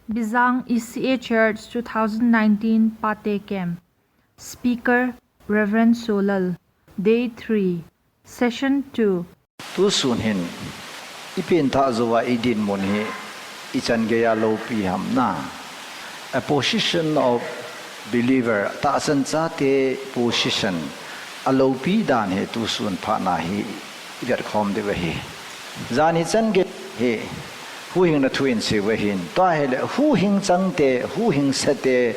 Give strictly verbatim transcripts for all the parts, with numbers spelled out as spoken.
Bijang E C A Church two thousand nineteen Pate Camp. Speaker, Reverend Solal. Day three, Session two. Tu sun hin, i pengthah jouva i dinmun hi, i chan geiya loupi ham na. A position of believer, tahsan chate position, a loupi dan hi tu sun phat na hi, i vet khom diu ahi. Jan hi chan gei hi, huhhingna thu in sei uva hin, tua hile, huhhing changte, huhhing sate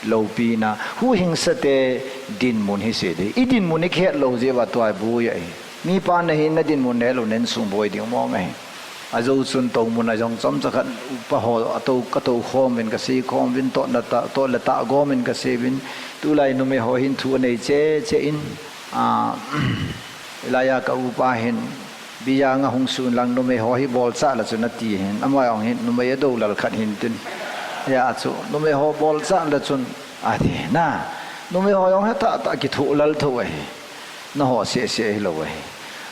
loupina, huhhing sate dinmun hi sei ding. I dinmun i kihet lou jeh uva tua boi ahi. Mipa na hin na dinmun neh lou nen sung boi ding mong ahi. Ajou chun tou mun a jong chomcha khat upa ho, a tou, ka tou khom uvin ka sei khom uvin toh na ta, toh le tah gom in ka sei uvin. Tulai numei ho hin thu anei che che in, a, Hilaiya ka upa hin, Bijang a hung sun lang numei ho hi bolchah la chun ati hin, amaho hin numei a dou lal khat hin tin. Hia chu, numei ho bolchah la chun ati na. Numei ho jong hetah tah kithoh lal tho ahi. Naho seh seh hilou ahi.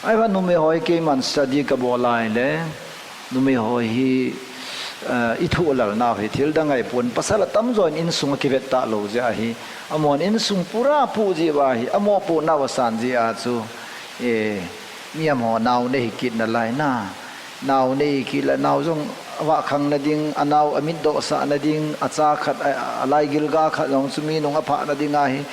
Ahivang numei ho hi keiman study ka bol a ahile, numei ho hi, eh, i thoh lal nau hi thil dang ahipon, pasal atamjo in insung a kivet talou jeh ahi. Amahon insung pura poh jeh uva hi, amopoh nau asan jeh a chu, eh, mi amaho nau nei hi kit nalai na. Nau nei kit le nau jong avah khang na ding, anau amit dohsah na ding, acha khat, a, a laigil ga khat jong chu mi nung aphah na ding ahi.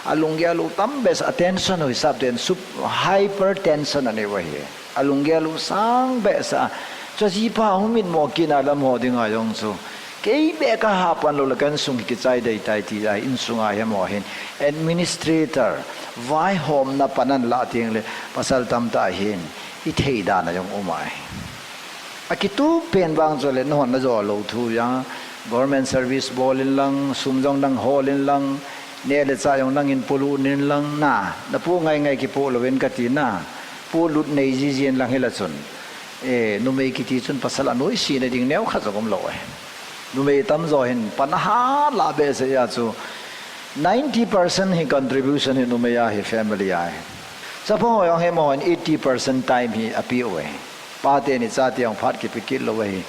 Alunggel u tam behseh, attention u hisap ten sup-, hypertension anei uva hi. Alunggel u sang behseh a. Chu jipa hung mitmo kit na lam ho dinga jong chu. Kei beh ka hapan lou le ka insung hi kichai dei tai ti a, insung a hi amaho hin administrator, vaihomna pan alah teng le pasal tamtah hin i thei dan a jong um ahi. Akitup pen vang chu le nahon na jo lou thu jong, government service bol in lang, sum jong nang hol in lang, neh le chah jong nangin polut in lang na, na poh ngai ngai kipoh louvin kati na, polut nei jiji in lang hila chun. Eh, numei kiti chun pasal anoise na ding neokhat jong um lou ahi. Numei tamjo hin pan aha lah behseh a chu ninety percent hi contribution hi numei a hi family a hi. Chapang ho jong hi amahon eighty percent time hi ape uve. Pate ni chate jong phat kipe kit lou ahi.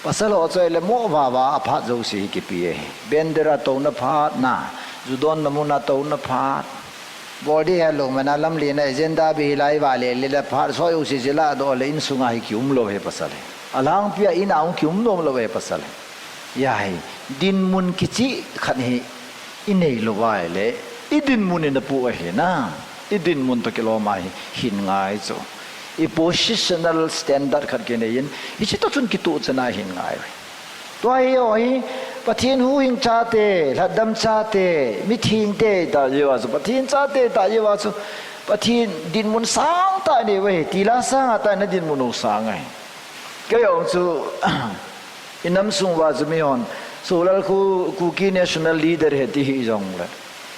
Pasal ho chu ahile mo vava a phat jouse hi kipe ahi. Bandera touna phat na, ju donna mun a touna phat. Bol ding helou mana lamlen a agenda bih hilai vale le la phat soi u si si la do le insung a hi kium lou hi pasal hi. Alhangpi a in a hung kium nom lou hi pasal hi. Hia hi, dinmun kichih khat hi i nei lou uva ahile, i dinmun in apoh ahi na, i dinmun toh kilom a hi hin ngai chu. I positional standard khat kinei in, hiche toh chun kitoh chan a hin ngai uve. Tua hi, o hi, Pathen huhhing chate, lhatdam chate, mithengte ta jeh uva chu, Pathen chate ta jeh uva chu, Pathen dinmun sangtah nei uve, tila sang a tah na dinmun u sang ahi. Kei jong chu, i nam sung uva chu mihon, Solal khu Kuki National Leader ahi ti hi jong le.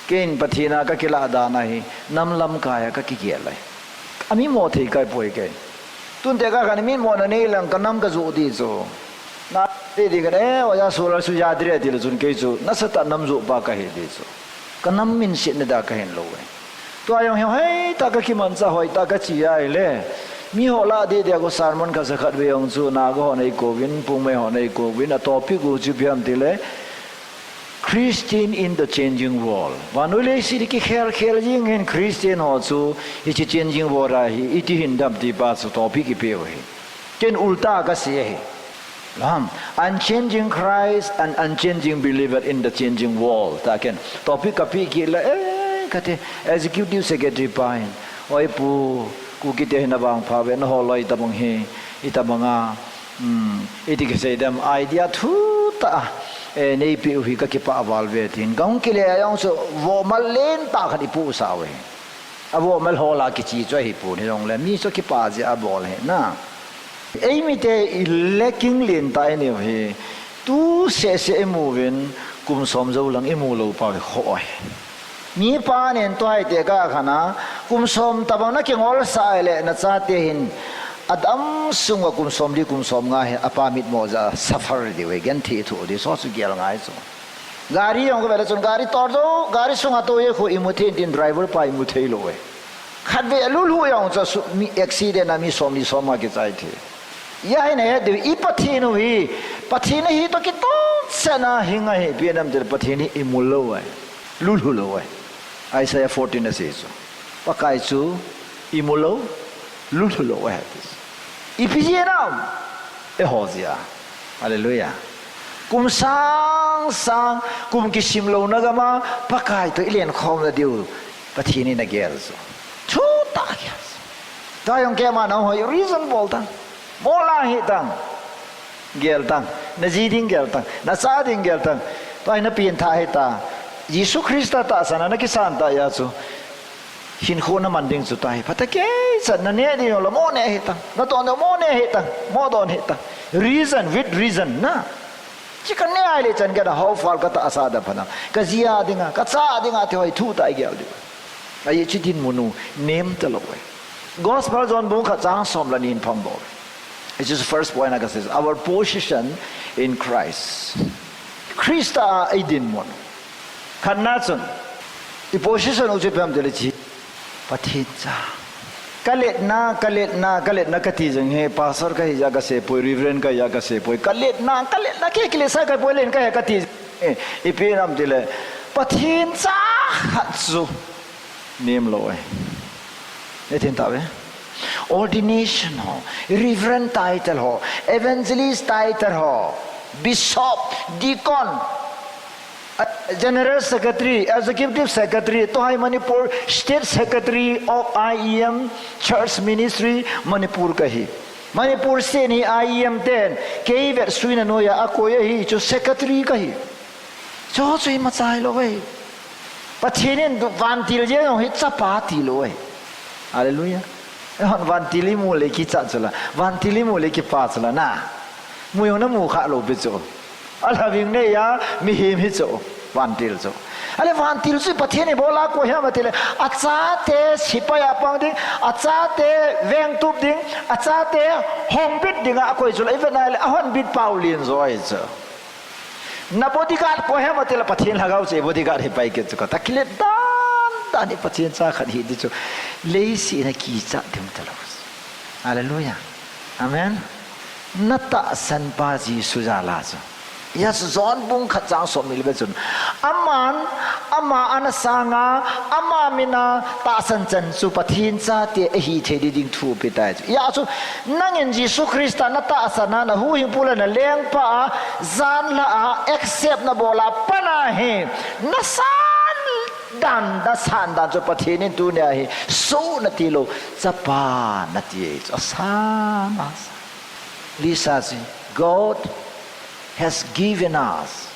Kei in Pathen a ka kilah dan ahi, nam lamkai a ka kigel ahi. Ami mo thei kai poi kei. Tun tekah khan mi mo na nei lang ka nam ka joh ding chu. Na ti ding khan, eh, oja Solal chu ya dire ti le chun kei chu, nasatah nam joh pa ka hi ding chu. Ka nam minsetna dia ka hin lou uve. Tua jong hi hoitah ka kimanchah, hoitah ka che ahile. Miho lah deh dia ka sermon khat sa khat ve jong chu, Naga hon eikouvin, Poumai hon eikouvin, a topic u chu ipi ham ti le, Christian in the Changing World. Vannoi leiset hi kikhel khel jing hin Christian ho chu, hiche changing world a hi, iti hin dam ti pa chu topic ipe u hi. Ken ulta ka sei ahi. Lam, Unchanging Christ and Unchanging Believer in the Changing World. Tah ken topic ka pe kit le, eh, kati, Executive Secretary pa hin. Oi pu, Kuki te hin abang pha ve, naho loi tabang hi, itabang a, um, iti kisei dem, idea thutah a, eh, nei pe u hi ka kipah val ve tin. Ka hung kile a jong chu, vohmal lentah khat i pu sa uve. A vohmal hol a kiche chu ahi pon hi jong le, mi chu kipah jeh a bol ahi na. Eimi te i lacking lentah i nei u hi, tu seh seh i mu uvin, kum som jou lang i mu lou pa hi khoh ahi. Mipa nen tua hi tekah khan a, kum som tabang na kingol sah le na chate hin, adam sung uva kum som li kum som nga hi, apa mitmo jeh a suffer diu ahi, genthei thoh diu, so chu gel ngai chu. Gari jong ka ve le chun gari tor jou, gari sunga tou e khu i mu thei in tin driver pa i mu thei lou e. Khatvei a lulu jong chu su-, mi accident a mi som li som nga kichai thei. Hia hi na het diu, i Pathen u hi, Pathen ahi toh kitom Chana hi ngai hi, ipi nam tile Pathen hi imu lou ahi. Lulhu lou ahi. Isaiah fourteen asei chu. Pakai chu imu lou, lulhu lou ahi ti. Ipi jeh ham? Eiho jeh a. Hallelujah. Kum sang sang, kum kisim louna gam a, Pakai toh ilen khomna diu. Pathen in agel chu. Thutah agel chu. Tua jong keima nahoi reason bol tan. Mola hi tan. Gel tan. Naji ding gel tan. Nacha ding gel tan. Tua hi napen tha hi ta. Jesu Christa tahsan a nakisan tah jeh chu. Hinkho naman ding chu tahi. Phatah kei chan naneh ding jong la mo neh hi tan. Nadon jong mo neh hi tan. Mo don hi tan. Reason, with reason na. Chi kaneh a ahile chan kana hao phal katahsa da phanam. Kaji a dinga, kacha dinga ti ho hi thutah igel diu. Ajeh chu dinmun u nem talou ahi. Gospel John bung khat chang som le ni in phondoh. It is first point I can say, our position in Christ. Christa a idinmun. Khatna chun, i position u chu ipi ham tile chi. Pathen cha. Kaletna, kaletna, kaletna kati jeng hi, pastor kahi jeh a kasei poi, reverend kahi jeh a kasei poi. Kaletna, kaletna, kei kiletsah kahi poi, len kahi kati jeng hi. Ipi ham tile, Pathen cha khat chu. Nem lou ahi. Neithem tauve. Ordination ho, reverend title ho, evangelist title ho, bishop, deacon, uh, general secretary, executive secretary, tua hi Manipur state secretary of I E M Church Ministry, Manipur kahi. Manipur state hi I E M ten, kei vetsuina noiya akoi ahi, chu secretary kahi. Chu chu imacha hilou ve. Pathen in vantil jeng jong hi chapa tilou ve. Hallelujah. Eihon vantil imu le kicha chu la. Vantil imu le kipa chu la na. Mu jong namu kha lou pi chu. Alhaving neiya mihem hi chu. Vantil chu. Ale vantil chu Pathen in bol a koi ham atile. Achate sepai a pang ding. Achate vengtup ding. Achate hongbit dinga akoi chu la. Ivet na le ahonbit pau lin joi chu. Na bodyguard koi ham atile Pathen Lhagao chu bodyguard hi pai kit chu ka. Tua kilet dan dan hi Pathen cha khat hi ti chu. Leiset a kicha ding talou. Hallelujah. Amen. Natahsan pa Jesu jal a chu. Hijeh chun John bung khat chang som ni le vet chun. Aman, ama ana sanga, ama mina tahsan chan chu Pathen chate ahi thei ding thu apetai chu. Hijeh chun, nangin Jesu Christa natahsan a, nahuhhingpu le nalengpa a, janhi a, accept nabol a, pan ahi, nasan dan, nasan dan chu Pathen in tunia hi, so nati lou, chapa nati ahi chu, asan, asan. Lisa ji, God has given us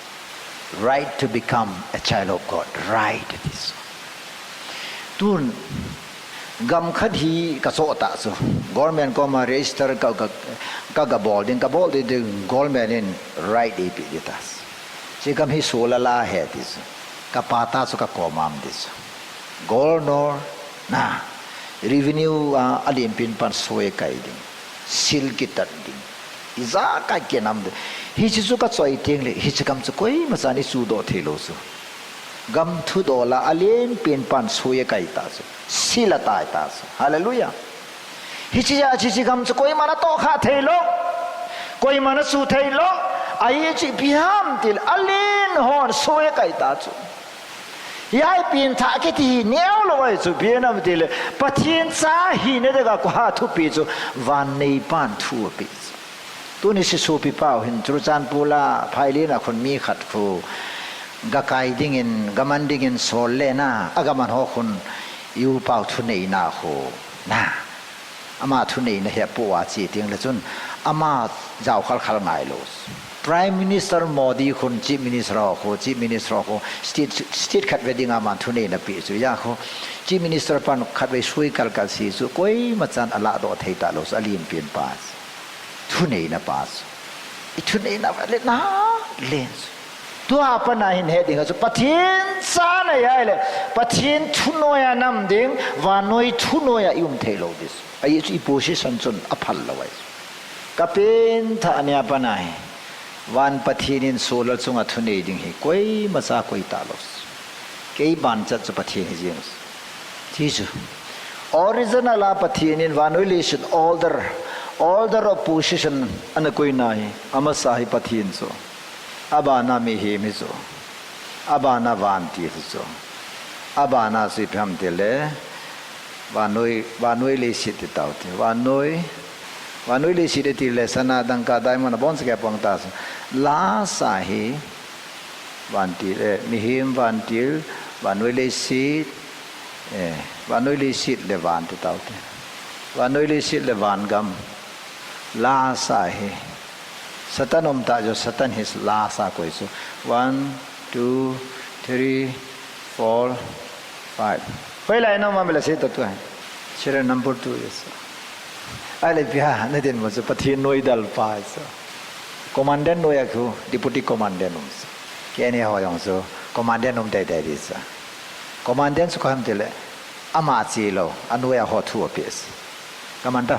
right to become a child of God. Right it is. Tun, gam khat hi kachoh tah chu. Government koma register ka, ka, ka, kabol ding, kabol ding, ding government in right eipeh ding tah. Hiche gam hi solar la ahi ti chu. Kapa tah chu kakoma um ding chu. Governor, na, revenue a, alenpen pan soi akai ding. Sil kitat ding. Ijakai kinam ding. Hiche chu kachoi teng le, hiche gam chu koima chan ichudoh thei lou chu. Gam thudol a alenpen pan soi akai tah chu. Sil atai tah chu. Hallelujah. Hiche a, hiche gam chu koima natoh kha thei lou. Koima nachu thei lou. Ahi chu ipi ham tile, alen hon soi akai tah chu. Hia ipen thah kiti hi neo lou ahi chu, ipi ham tile, Pathen cha hina dinga koi a thupi chu, vannei pan thu apeh chu. Tuni sesopi pau hin Churachandpur a, Phailin a khun mi khat khu, gakai dingin, gaman dingin sol le na, agaman ho khun, i u pau thuneina khu, na. Ama thuneina hi apoh a che teng le chun ama jao khalkhal ngai lou. Prime Minister Modi khun Chief Minister ho khu, Chief Minister ho khu, state, state khat ve dinga aman thuneina pe chu. Hia khu, Chief Minister pan khat ve sui kalkal se chu, koima chan alahdoh thei talou chu, alenpen pa chu. Thuneina pa chu. I thuneina va le na le chu. Tua pat a hin he ding a chu Pathen cha nahi a ahile, Pathen thunoiya nam ding, vannoi thunoiya i um thei lou ding. Ajeh chu i position chun aphal lou ahi. Ka pengthah nia pat a hi, van Pathen in solar chunga thunei ding hi koima cha koi talou. Kei banchat chu Pathen hi jeng. Ti chu. Original a Pathen in vannoi leiset order, order of position ana koina hi, amasa hi Pathen chu. Abana mihem hi chu. Abana vantil hi chu. Abana chu ipi ham tile, vannoi, vannoi leiset ti tau te. Vannoi, vannoi leiset ti le sana, dangka, diamond, aboncha kipang ta chu. Lasa hi vantil, eh, mihem vantil, vannoi leiset, eh, vannoi leiset le van ti tau te. Vannoi leiset le vangam. Lasa hi. Satan um ta chu, Satan hi lasa koi chu. One, two, three, four, five. Hoilai na um ham le sei ta tu hai. Serial number two is. Ahile ipi ham, na dinmun chu Pathen noi dalpa chu. Commandant noi a khu, deputy commandant um chu. Kei ni ho jong chu, commandant um teitei di chu. Commandant chu ipi ham tile, ama che lou, anoi a ho thu apeh chu. Kaman ta,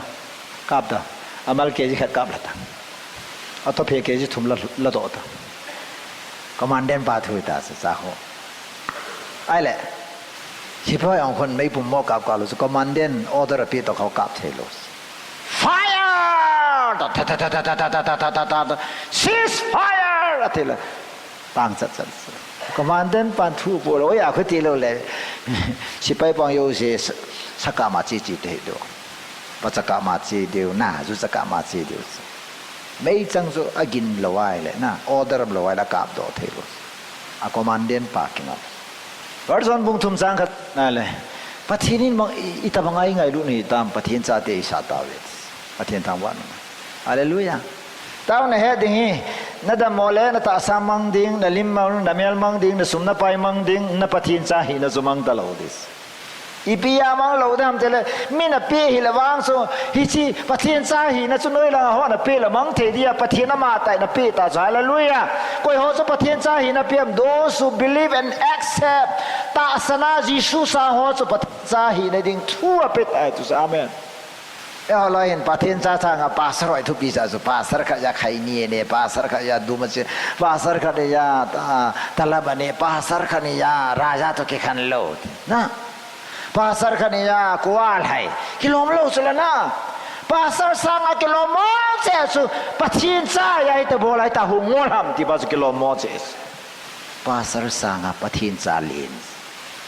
kap ta. Amal kg khat kap lha ta. Atoh phe kg thum la, ladoh ta. Commandant pa thu ta sa, sa ho. Ahile, sepai jong khun meipum mo kap kap lou chu, commandant order apeh toh kho kap thei lou. Fire! Ta, ta, ta. Cease fire! Ati le. Pang chat chat. Commandant pan thu po lou, oi, a khu ti lou le. Sepai pang jouse sa, sa kap ma che che te do. Pa cha kap ma che deu, na, ju cha kap ma che deu. Meichang chu agin lou ahile, na, order lou ahile kap doh thei lou. A commandant pa kingam. First John bung thum chang khat na le. Pathen in mang i, itobang a ingailut u hitam, Pathen chate isah tauve. Pathen thangvah in um. Hallelujah. Tao na het ding hi, na dammo le, na tahsa mang ding, na lim mang, na mel mang ding, na sum na pai mang ding, na Pathen cha hina chu mang talou ding. Ipi a mang lou ding ham tile, mi na pe hile vang chu, hiche Pathen cha hina chu noi lang a ho na pe le mang thei dia, Pathen ama tah in na pe ta chu, hallelujah. Koi ho chu Pathen cha hina pe ham, those who believe and accept, tahsan a Jesu sang ho chu Pathen cha hina ding thu ape tai chu, amen. Eiho loi hin Pathen cha sanga pastor hoi thupi sa chu, pastor khat a khaini ne, pastor khat a duma che, pastor khat a ta, talaba ne, pastor khat a raja toh kikhen lou. Na. Pastor khat a kual hai. Kilom lou chu la na. Pastor sanga kilom mo che chu, Pathen cha a ita bol a ita hung ngol ham ti pa chu kilom mo che. Pastor sanga Pathen cha len.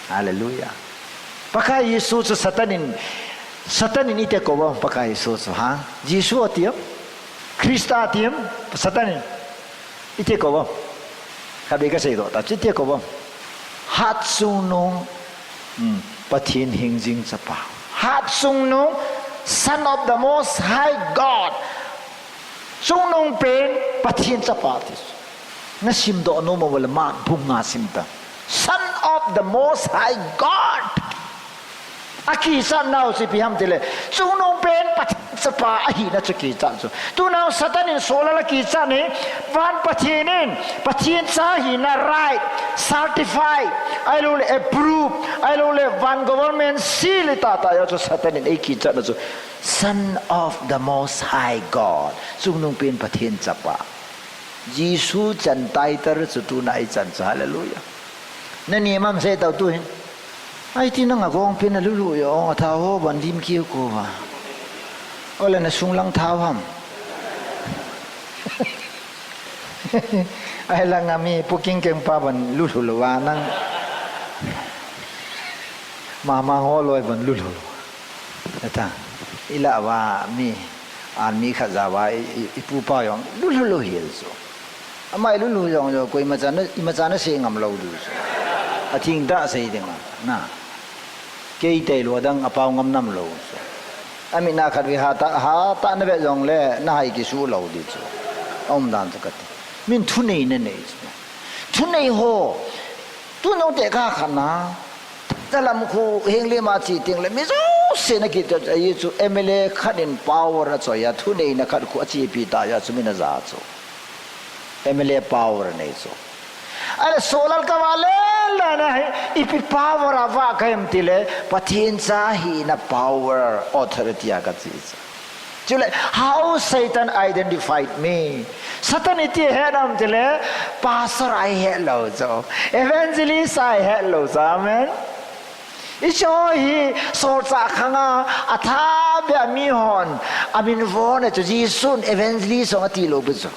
Hallelujah. Pakai Jesu chu Satan in, Satan in iti kou vem, Pakai Jesu chu, ha? Jesu ati em? Krista ati em? Satan in iti kou vem. Khatvei kasei doh ta, chu iti kou vem. Hatchungnung, hmm, Pathen hingjing chapa. Hatchungnung, Son of the Most High God. Chungnungpen Pathen chapa ti. Na simdoh nom a le Mark bung nga sim ta. Son of the Most High God. Akichat nau chu ipi ham tile, chungnungpen Pathen chapa ahina chu kichat chu. Tunung Satan in Saul a kichat hi, van Pathen in, Pathen cha hina right, certify, ahilouleh approve, ahilouleh van government seal tah tah a chu Satan in eikichat na chu. Son of the Most High God. Chungnungpen Pathen chapa. Jesu chan title chu tuna ichan chu, hallelujah. Nani mam sei tau tu hin. Ai ti nanga gong pen a lulu yo, a tha ho ban dim kiu ko va. Ole na sung lang tha ham. Ai lang ami puking keng pa ban lulu lo va nang. Mama ho loi ban lulu lo. Eta, ila va mi, an mi khat ja va, i, i, ipu pa jong, lulu lo hi el so. Amai lulu jong jo, koi machana, imachana sei ngam lo du so. Athing ta sei ding a, na. Kei tei lo dang apao ngam nam lo so. Ami na khat vi ha ta, ha ta na ve jong le, na hai kisu lo di so. Om dan so kati. Min thunei na nei so. Thunei ho, tunung te ka khat na. Talam khu heng le ma chi ting le mi jouse na kit ta, ahi chu M L A khat in power a choi a, thuneina khat khu a chi pi ta ya chu mi na ja chu. M L A power nei chu. Ale solal ka va le la na hai, ipi power a va ka em ti le, Pathen cha hina power authority a ka chi chu. Chule, how Satan identified me. Satan iti he nam tile, pastor a he lo cho. Evangelist a he lo cho. Amen. Icho hi, solchah khanga, atha bia mi hon, amin von cho, Jesun evangelist ong ati lo cho.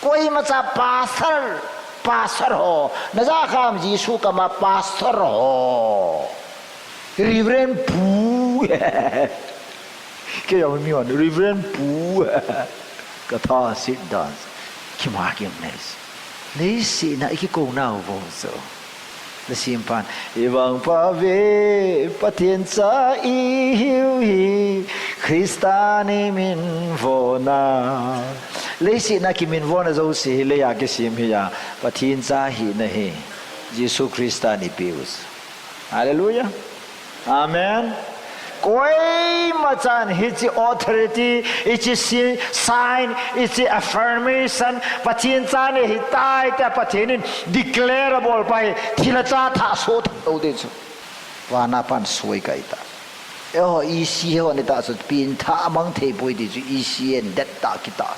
Koimacha pastor, pastor ho. Naja kham Jesu kama pastor ho. Reverend Pu. Kei jong mi hon Reverend Pu. Katha sit dan. Kima kim nei. Leiset na ikikou nau vo so. Nasim pan, "Ivangpha ve, Pathen cha ihiu hi, Christa nei minvona." Leiset na kiminvona jouse hi, leiya kisem hi a, Pathen cha hina hi, Jesu Christa nei peuch. Hallelujah. Amen. Koimachan hiche authority, hiche si-, sign, hiche affirmation, Pathen cha nei hitai tia Pathen in declare abol pa hi, thilha cha thah so thah lou ding chu. Vana pan soi kai ta. Eiho E C ho ni ta chu pengthah amang thei poi ti chu E C N det ta kita.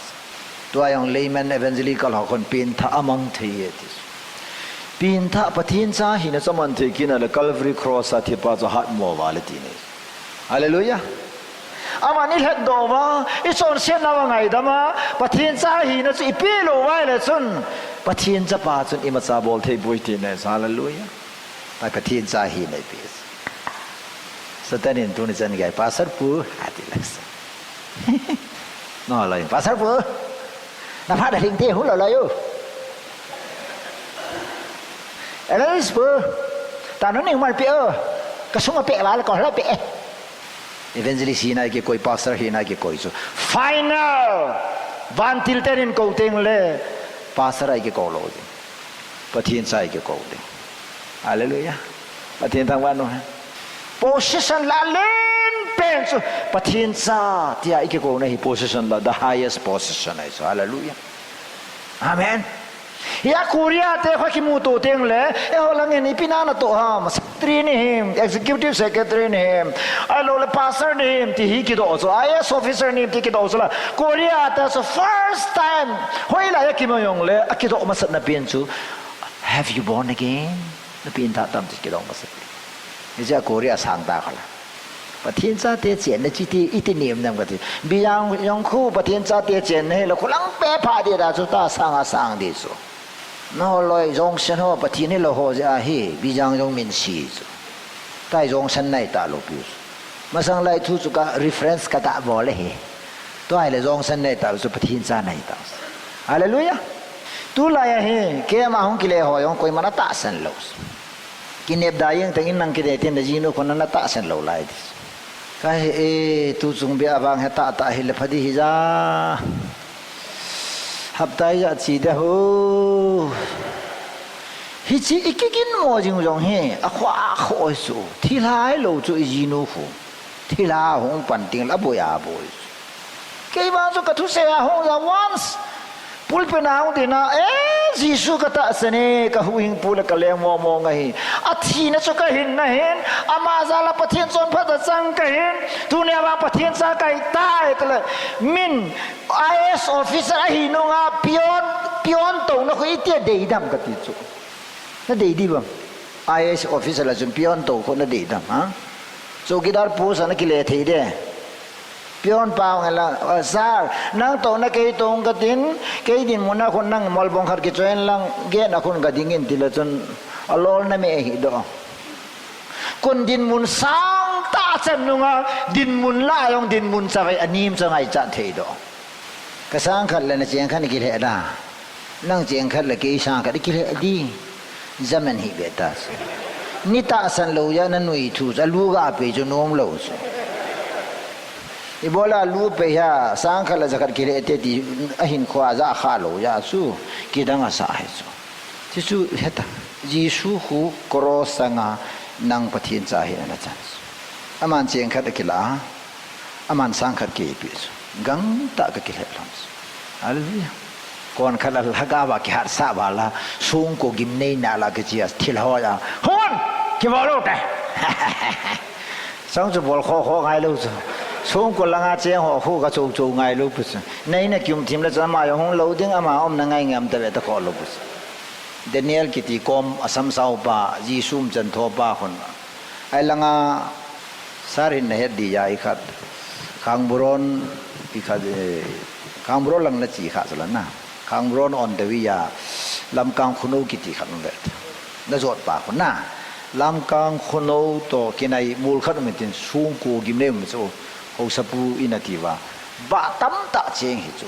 Tua jong layman evangelical ho khun pengthah amang thei e ti. Pengthah Pathen cha hina chu amang thei kit na le Calvary Cross a thipa chu hatmo vale ti nei. Hallelujah. Aman ilhatdoh uva, ichonsetna uva ngaidam a, Pathen cha hina chu ipeh lou uva ahile chun, Pathen chapa chun imacha bol thei poi ti nei. Hallelujah. Tua Pathen cha hina ipeh. Satan in tuni chan gei, "Pastor pu," ati lasa. No, loi, "Pastor pu. Na pha da ling te hu lo lo yo. Evangelist pu. Ta no ning mal pe o. Ka sunga pe ba la ko la pe." Evangelist hina kikoi, pastor hina kikoi chu. Final. Vantil ten in kou teng le. Pastor a kikou lou ding. Pathen cha a kikou ding. Hallelujah. Pathen thangvah in um hen. Position la len pen chu Pathen cha tia ikikouna hi position la, the highest position ahi chu. Hallelujah. Amen. Hia Korea te kho kimuto teng le, eiho langin ipi na natoh ham, secretary nahim, executive secretary nahim, ahilou le pastor nahim, ti hi kidoh chu, I A S officer nahim ti kidoh chu la. Korea te chu first time, hoilai a kimu jong le, akidoh masatna pen chu, "Have you born again?" Na pengthah tam ti kidoh masat. Hiche a Korea sang ta kha la. Pathen chate chenna chu iti, iti nem nam kati. Bijang jong khu Pathen chate chenna hi la khu lang pe pha ding ta chu ta sang a sang ding chu. No loi jong sen ho Pathen hilou ho jeh ahi, Bijang jong min si chu. Tai jong sen nai ta lou pi chu. Masang lai thu chu ka reference ka ta bol e hi. Tua ahile jong sen nai ta lou chu Pathen cha nai ta. Hallelujah. Tulai a hi, keima hung kile ho jong koiman atahsan lou. Kinep da jeng teng in nang kine tin da jinu khun na tahsan lou lai ti. Ka he e, tu chung bia vang he tah tah hi le pha ding hi ja. Hapta ijat chi de ho. Hiche i kiginmo jing jong hi, akhoh akhoh hi chu. Thilha hilou chu i jinu khu. Thilha hung pan teng le aboi aboi. Kei vang chu ka thusei a hung ja once. Pulpit a hung ding a, eh, Jesu ka tahsan e, ka huhhingpu le ka leng momo ngai hi. Athina chu ka hinna hin, ama jal a Pathen chonphat a chang ka hin, tunia vang Pathen cha ka hi tai, tile, min, I A S officer ahi nunga, peon, peon touna khu iti a deidam kati chu. Na dei ding bam. I A S officer la chun peon tou khu na dei dam, ha? Chowkidar post a na kile thei de. Peon pa hung la, "Sir, nang touna kei tou katin, kei dinmun a khun nang molbong khat kichoi in lang, gate a khun ka ding in," tile chun, alol na me hi doh. Kon dinmun sang tah chan nunga, dinmun la jong dinmun chavai anem chu ngaichat thei doh. Ka sang khat le na cheng khat na kilheh da. Nang cheng khat le kei sang khat kilheh di. Jaman hi be ta chu. Ni tahsan lou ja na nui thu chu, alu ga pei chu nom lou chu. Ibola alu pei ha, sang khat le ja khat kilheh te ti, ahinkhoa ja kha lou ja chu. Kidang asa hi chu. Ti chu heta. Jesu khu cross sanga nang Pathen cha hi na chan chu. Aman cheng khat akila. Aman sang khat kei pe chu. Gangtah ka kilheh lhon chu. Hallelujah. Kon khat la lhagao va kihatsah val a, songko gimnei na la kichi a, thil ho ja. Hon! Kibol lou te. Sang chu bol kho kho ngai lou chu. Songko langa cheng ho khu ka chou chou ngai lou pu chu. Nei na kium thim le chu ama jong hung lou ding, ama umna ngai ngam ta ve ta kho lou pu chu. Daniel kiti kom asam sao pa, Jesu umchan tho pa khun. Ai langa Sir hin na het di ja i khat. Khangburon i khat, eh, Khangburon lang na chi kha chu la na. Ang ron on the way a, Lamkang Khunou kiti khat um ve. Na jot pa khu na. Lamkang Khunou to kinai mol khat um tin songko gim nei um chu. Haosapu in ati uva. Bah tamtah cheng hi chu.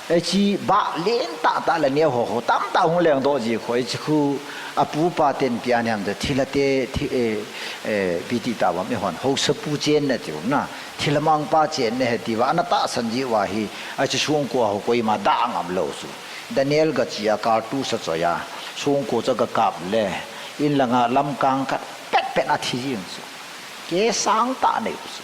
Hiche bah len tah tah le neo ho ho tamtah hung leng doh ji khu. Hiche khu apu pa ten pian hiam te thilha te thi, eh, eh, ipi ti ta uvam eihon. Haosapu chenna tiu na. Thilha mangpa chenna ahi ti uva, ana tahsan ji uva hi, hiche songko ho koima dah ngam lou chu. Daniel ga chi a, kartusa choi a, songko chu aga kap le, in langa Lamkang khat pet pet a thi jing chu. Kei sang tah nei chu.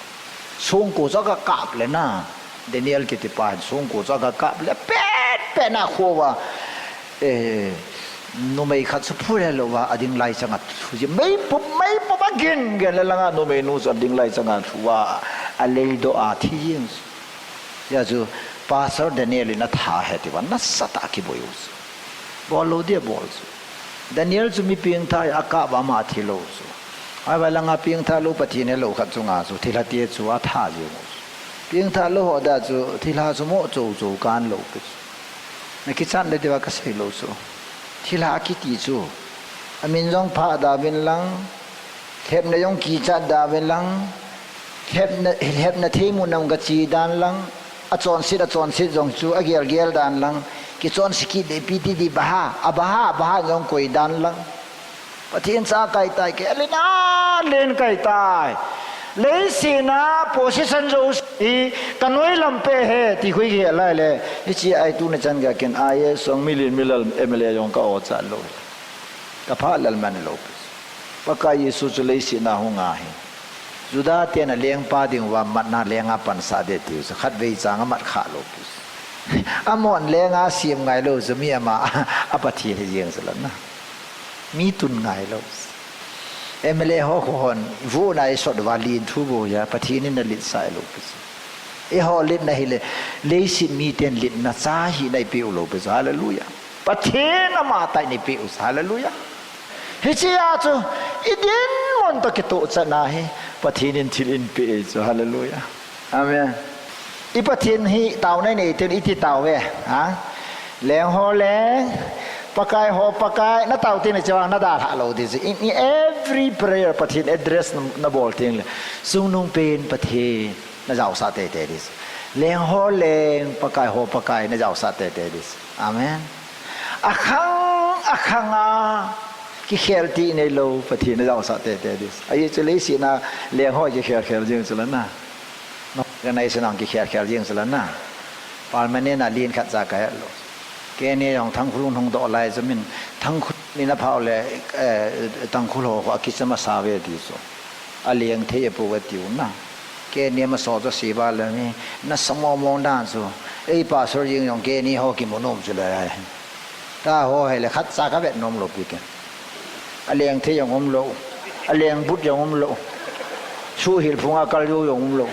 Songko chu aga kap le na, Daniel kiti pa hin songko chu aga kap le, pet pet a kho uva, Eh, numei khat chu phu le lou uva, ading lai changa thu ji. Mei pup, mei pup a gin gin le langa numei nu chu ading lai changa thu uva, alei doh a thi jing chu. Hijeh chu, Pastor Daniel in atha ahi ti uva, nasatah a kiboi u chu. Bol lou dia bol chu. Daniel chu mi pengtha a kap uva ama thi lou chu. Ahivang langa pengtha lou Pathen helou khat chunga chu, thilha te chu atha jing u chu. Pengtha lou ho dia chu, thilha chu mo chou chou kan lou pi chu. Na kichat le diuva ka sei lou chu. Thilha kiti chu. Amin jong phah da uvin lang. Lhepna jong kichat da uvin lang. Lhepna, lhepna thei mun a ka che dan lang. Achonset, achonset jong chu agel gel dan lang. Kichonse kit le ipi ti di baha, abaha, abaha jong koi dan lang. Pathen cha kai tai, kei alen alen kai tai. Leiset a position jouse hi ka noi lam pe ahi ti khu i gel lai le. Hiche a i tuni chan gei a ken I A S jong, milin milal M L A jong ka o chat lou. Ka phah lal man lou pi. Pakai Jesu chu leiset a hung ahi. Juda ten alengpa ding uva matna lenga pansah ding tiu chu khatvei chang amat kha lou pi. Amon lenga sem ngai lou chu mi ama a Pathen hi jeng chu la na. Mi tun ngai lou. M L A ho khu hon, vuhna i sot uva lin thu bou a, Pathen in alet sah lou pi chu. Eiho letna hile, leiset miten letna cha hina i pe u lou pi chu. Hallelujah. Pathen ama tah in i pe u chu. Hallelujah. Hiche a chu, i dinmun toh kitoh chan ahi, Pathen in thil in pe e chu. Hallelujah. Amen. I Pathen hi taona i nei teng iti tao ve. Ha? Leng ho leng, Pakai ho Pakai, na tao teng le chevang na dalhah lou ding chu. In, in every prayer Pathen address na, na bol teng le. Chungnungpen Pathen na jaosah teitei ding chu. Leng ho leng, Pakai ho Pakai na jaosah teitei ding chu. Amen. Akhang, akhang a, kikhel ti nei lou, Pathen na jaosah teitei ding chu. Ahi chu leiset a leng ho kikhel khel jing chu la na. Organization a kikhel khel jing chu la na. Permanent a len khat cha ka het lou. Kei ni jong Tangkhul hung doh lai chu min Tangkhul min aphah le, eh, Tangkhul ho khu akicha masa ve ti chu. Aleng thei apou ve tiu na. Kei ni ama so chu si ba le mi nasa mong mong dan chu. Ei pastor jing jong kei ni ho kimu nom chu le. Ta ho hile khat cha ka vet nom lou pi ken. Aleng thei jong um lou. Aleng but jong um lou. Suhil phunga kal jou jong um lou.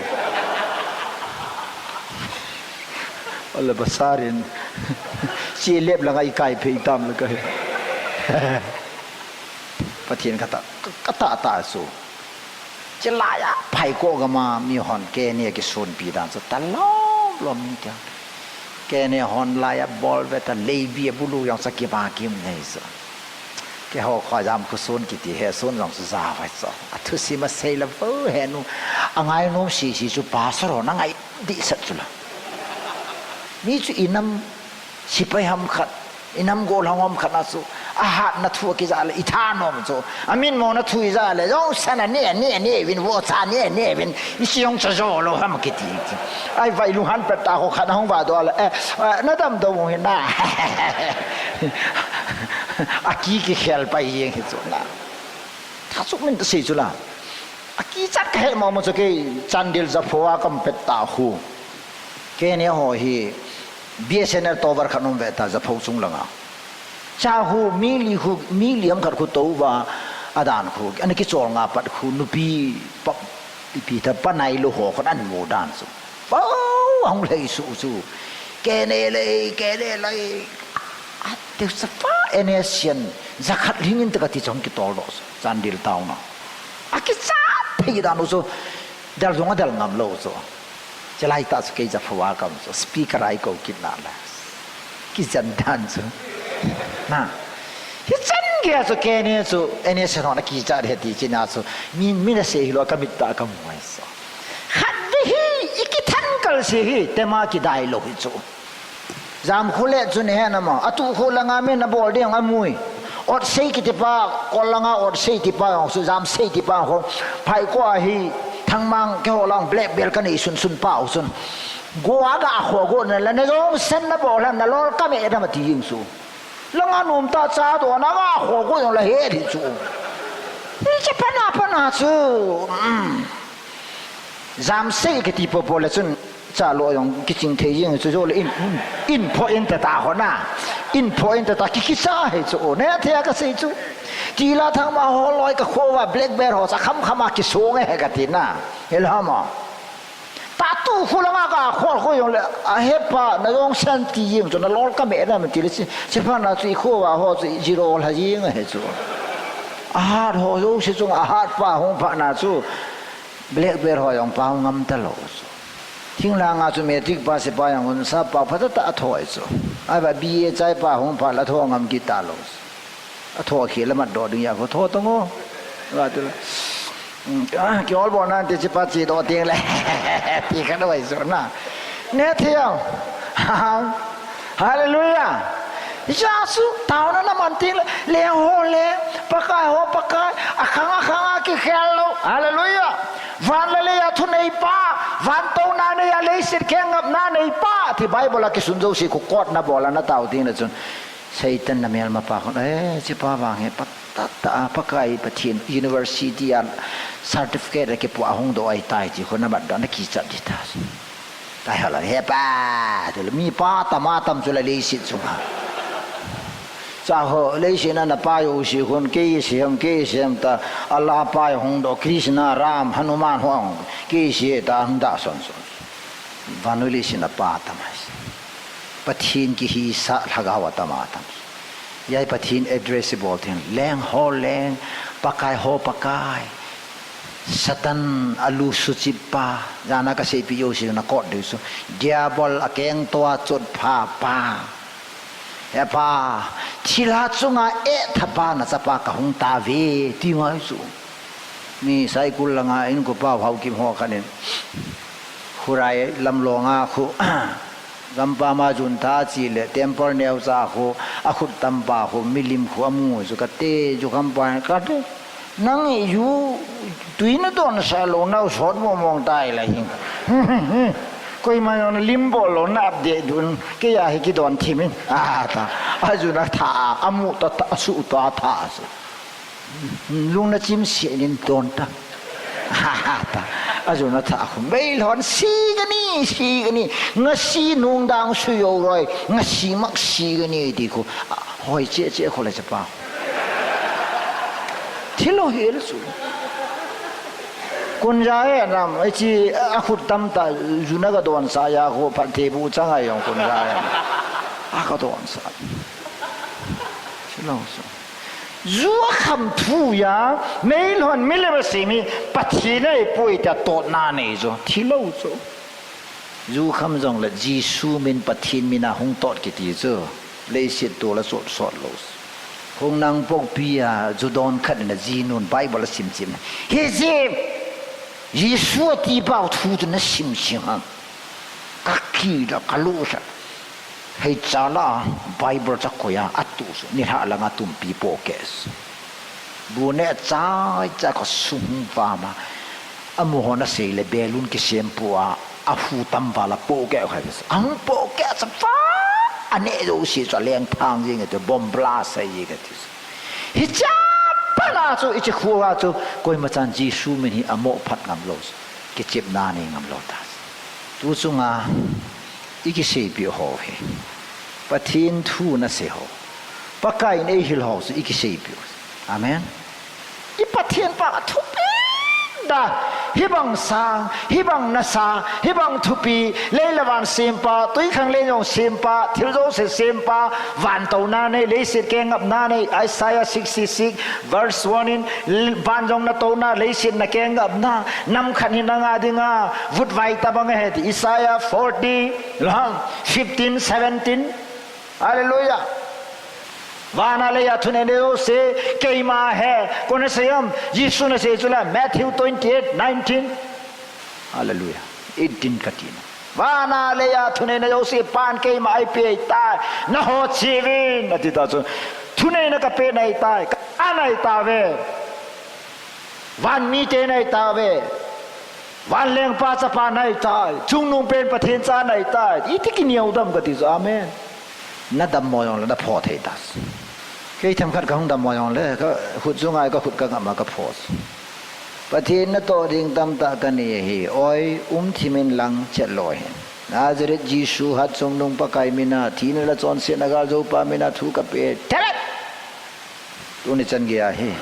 Ala basarin. Chi lep langa i kai phei tam le ka he. Pathen ka tah, ka tah tah chu. Chulai a, Phaikou gam a mi hon kei ni a kisonpi dan chu talom lom mi tia. Kei ni hon lai a bol ve ta leibi a bulu jong chu kiba kim nei chu. Keiho kho jam khu son kiti he son jong chu ja vai chu. Athusim a sei la vo he nu. Angai nom sisi chu pastor ho na ngai dih sat chu la. Mi chu i nam Sipai ham khat, i nam gollhang ham khat na chu, ahatna thu akija le, i thanom chu, amin mona thu ija le, jong sana ne, ne, ne, vin, vo cha ne, ne, vin, i si jong cha jo lou ham kiti chu. Ai vai lunghan pet ta ho khat na hung va do le, eh, eh, na damdou hi na. Aki kikhel pai jeng hi chu na. Tha chu min ta sei chu la. Akichat ka he mo mo chu kei Chandel Japho a kam pet ta hu. Kei ni ho hi B S N L tower khat um ve ta Japho chung langa. Cha hu mi li hu, mi li ham khat khu tou va adan khu. Ana kichol nga pat khu nupi pa, ipi ta pa nai lou ho khat an mu dan chu. Pau hung lei su chu. Kei ni lei, kei ni lei. Ate sa pa N S C N. Jakhat lhing in ta kati chong kitol doh chu. Chandel town a. Akichat thei dan u chu. Dal jong adal ngam lou chu. Chulai tah chu kei Japho a kam chu. Speaker a i kou kit na la. Kijan dan chu. Na. Hichan geiya chu kei ni chu, eni se hon a kicha de ti china chu. Mi, mi na sei hilou a ka mit a ka mu ai chu. Khat de hi, i kithan kal se hi, tema kidai lou hi chu. Jam khu le chu ne he na ma. A tu khu langa mi na bol ding a mui. Ot sei kiti pa, kol langa ot sei ti pa, chu jam sei ti pa ho. Phai ko a hi, thangmang ke ho lang black belt ka nei sun sun pa u sun. Go a ga kho go na la na jong sen na bol ham na lol ka me dam ti jing chu. Langa nom ta cha do na ga kho go jong la he di chu. Ni cha pa na pa na chu. Mm. Jam sei kiti po po le chun cha lo jong kiching thei jing chu jo le in, in pho in ta ta ho na. In pho in ta ta ki ki cha he chu. Ne thei a ka sei chu. Ti la thang ma ho loi ka kho va black belt ho cha kham kham a ki so nge he ka ti na. He la ma. Ta tu khu langa ka khol khu jong le, a he pa, na jong sen ti jing chu, na lol ka me na me ti le chi, chi pa na chu i khu va ho chu, zero la jing he chu. A hat ho jo si chung, a hat pa hung pa na chu, black belt ho jong pa hung ngam ta lou chu. Thing langa chu matric pa si pa jong un sa pa pha ta ta a thoi chu. A ba B A chai pa hung pa la tho ngam ki ta lou chu. A tho khi la mat do ding ya ko tho tong o. Ba tu la. Mm, ah, ki ol bo nan te chi pa chi do ting le. Ti ka doi so na. Ne thiam. Hallelujah. Jesu, tao na na man ting le. Le ho le. Pakai ho pakai. A khang a khang a ki khel lo. Hallelujah. Van le le ya thu nei pa. Van to na nei ya le sit ke ngap na nei pa. Ti Bible a ki sun jo si ku kot na bo la na tao ting le chun. Satan na melma pa khun, eh, chi pa vang he, pa ta ta a, Pakai Pathen university a certificate a kipu a hung do ai tai chi khun na mat do na kichat di ta. Tai hala, he pa, tu le mi pa tam a tam chu la leisit chunga. Cha ho, leisit na na pa yo si khun, kei si ham, kei si ham ta, Allah pa yo hung do, Krishna, Ram, Hanuman hung, kei si ta hung da son son. Vannoi leiset a pa tam ai. Pathen kihi sa lhagao a tam a tam. Jai Pathen address bol theng. Leng ho leng, Pakai ho Pakai. Satan a lu suchip pa. Jana ka seipi jo si na kot de su. Diabol a keng to a chot pha pa. He pa, thilha chunga e thapa na chapa ka hung ta ve, ti ngai chu. Mi Saikul langa in ko pa hau kim ho khanin. Khurai lam longa khu. Gampa ma jun tha chi le temple neo cha khu, a khut tam pa khu, milim khu, a mu chu ka te, ju kham pa ka te. Nang i ju, tui na don sa lo na sot mo mong tai la hin. Koima jong na lim bol lo na ap de dun, kei a hi kidon thim in. A ta, a ju na tha, a mu ta, ta, a su ta tha su. Lung na chim si nin don ta. A ta, a ju na tha khu. Bei lhon si ka ni, si ka ni. Nga si nung dang su yo roi, nga si mak si ka ni ti khu. Hoi che che khu la cha pa. Thilo hel chu. Kun ja e nam, e chi a khut tam ta, ju na ka don sa ya khu, phat the bu chang a jong kun ja e. A ka don sa. Thilo chu. Ju a kham thu ya, meilhon milim a simi, Pathen a i pui ta tot na nei jo. Thilo chu. Ju kham jong le Jesu min Pathen min a hung tot kiti chu. Leiset to la sot sot lo. Hung nang pokpi a ju don khat na ji nun Bible a sim sim. Hi ji Jesu a ti pau thu chu na sim sim ham. Ka ki da ka lu sa. Hei cha la Bible cha ko ya a tu su. Ni ha la nga tum pi po kes. Bu ne chai cha ko sung va ma. A mu ho na sei le belun ki sem pu a, a hu tam va la po ke khai. A hung po ke cha va. A ne jo si cha leng thang jing te bom bla sai ji ke ti. Hi cha pa la chu i chi khu a chu koima chan Jesu min hi a mo phat ngam lo. Ki chip na ni ngam lo ta. Tu chunga i ki sei pi ho hi. Pathen thu na sei ho. Pakai in ei hil ho chu i ki sei pi. Amen. I Pathen pa ka thupi da. Hi bang sang, hi bang nasa, hi bang thupi, lei le van sempa, tui khang le jong sempa, thil jouse sempa, van to na nei, leiset ke ngap na nei, Isaiah sixty-six, verse one in, van jong na to na, leiset na ke ngap na, nam khat hi na nga ding a, vut vai ta bang he ti, Isaiah forty, lam, fifteen, seventeen. Hallelujah. Vana leiya thuneina jouse keima ahi. Koi in asei ham? Jesun asei chu la, Matthew twenty-eight nineteen. Hallelujah. eighteen kati. Vana leiya thuneina jouse Pan keima eipeh tai. Naho cheuvin, ati ta chu. Thuneina kapeh nahi tai. Ka nahi tauve. Van mite nahi tauve. Van lengpa chapa nahi tai. Chungnungpen Pathen cha nahi tai. Iti kineo dem kati chu. Amen. Nadammo jongle napho thei ta. Kei themkhat kahung dammo jongle, kakhut chu ngai, kakhut kangam a kapho. Pathen natoh ding tamtah kanei ahi. Oi, um thim in lang chet lou hen. Nazareth Jesu hatchungnung Pakai mina, thina le chonsetna galjoupa mina thu kapeh. Teret! Tuni chan geiya hi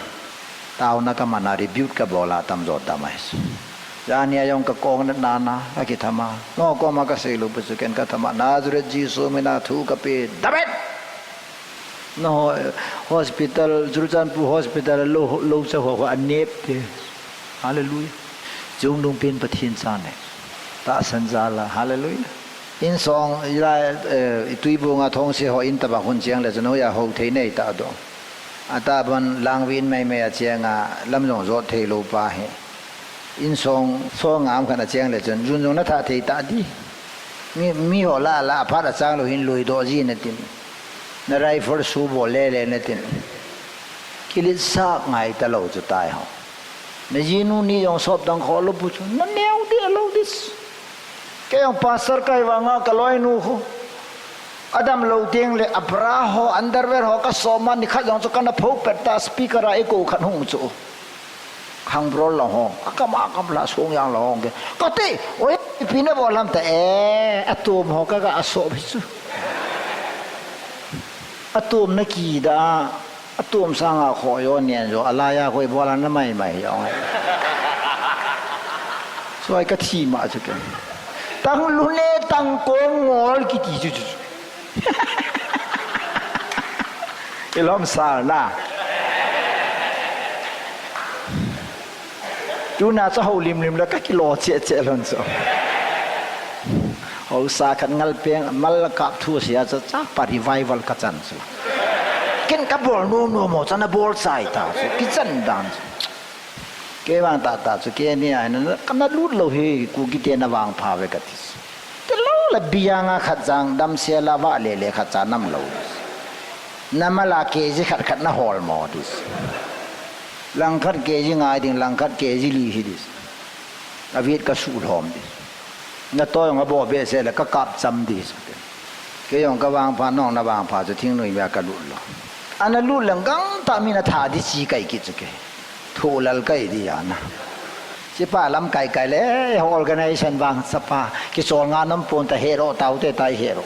taona kaman a, rebuke kabol a, atamjo dam ahi. Jani a jong kakong natna a kakitham a, nangho koma kasei lou pi chu ken katham a, Nazareth Jesu mina thu kapeh, dam in! Nangho hospital, Churachandpur hospital lou, lou cha ho, ho anep te. Hallelujah. Chungnungpen Pathen cha ahi. Tahsan jal a. Hallelujah. Insong, ila, eh, Tuibong a Thongse ho in tabang hung cheng le chun hoiya hou thei nei ta do. Atah ban Langvin maimai a cheng a lam jong jot thei lou pa hi. Insong, song ngam khat a cheng le chun, jun jong natha thei ta di. Mi, mi ho la la, aphat a chang lou hin lui doh ji natin. Na rifle su bol le le natin. Kiletsah ngai talou chu tai ho. Na jinu ni jong sop dang kho lou pu chu. Na neo deh lou di. Kei jong pastor kahi vang a kaloinu khu. Adam lou teng le abra ho, underwear ho kasop a, nikhat jong chu kana pho pet ta, speaker a echo khat hung chu. Khangbrol lang ho, akam akam la song jang lang ho ke. Kati, oi, ipi nabol ham ta e, atom ho kaga asop hi chu. Atom na kida, atom sanga kho jo nian jo, alai a koi bol a na maimai jong. Soi kathi ma chu ke. Tang lune, tang kong ngol kiti chu chu. Ilom sal na. Tuna chu hou lim lim la kakilo che che lon chu. Hou sa khat ngal peng, mal la kap thu sia chu chapa revival kachan chu. Ken kabol nom nom mo chana bol chai ta chu. Kichan dan chu. Kei vang tah tah chu kei ni a hin, kana lut lou hi, Kuki te na vangpha ve kati. Te lou la biang a khat jang damsel a vah le le khat cha nam lou. Na mal a K G khat khat na hol mo ti. Langkhat K G ngai ding, langkhat K G li hi ti. A vet ka suhlhom ti. Na to jong a bo behseh le ka kap cham ti. Kei jong ka vangpha, nang na vangpha chu thingnoi mia ka lut lou. Ana lut leng gangtah min atha di chi kai kit chu kei. Thu lal kai di ana. Chipa lamkai kai le, eh, organization vang chapa, kichol nga nam pon ta hero tau te tai hero.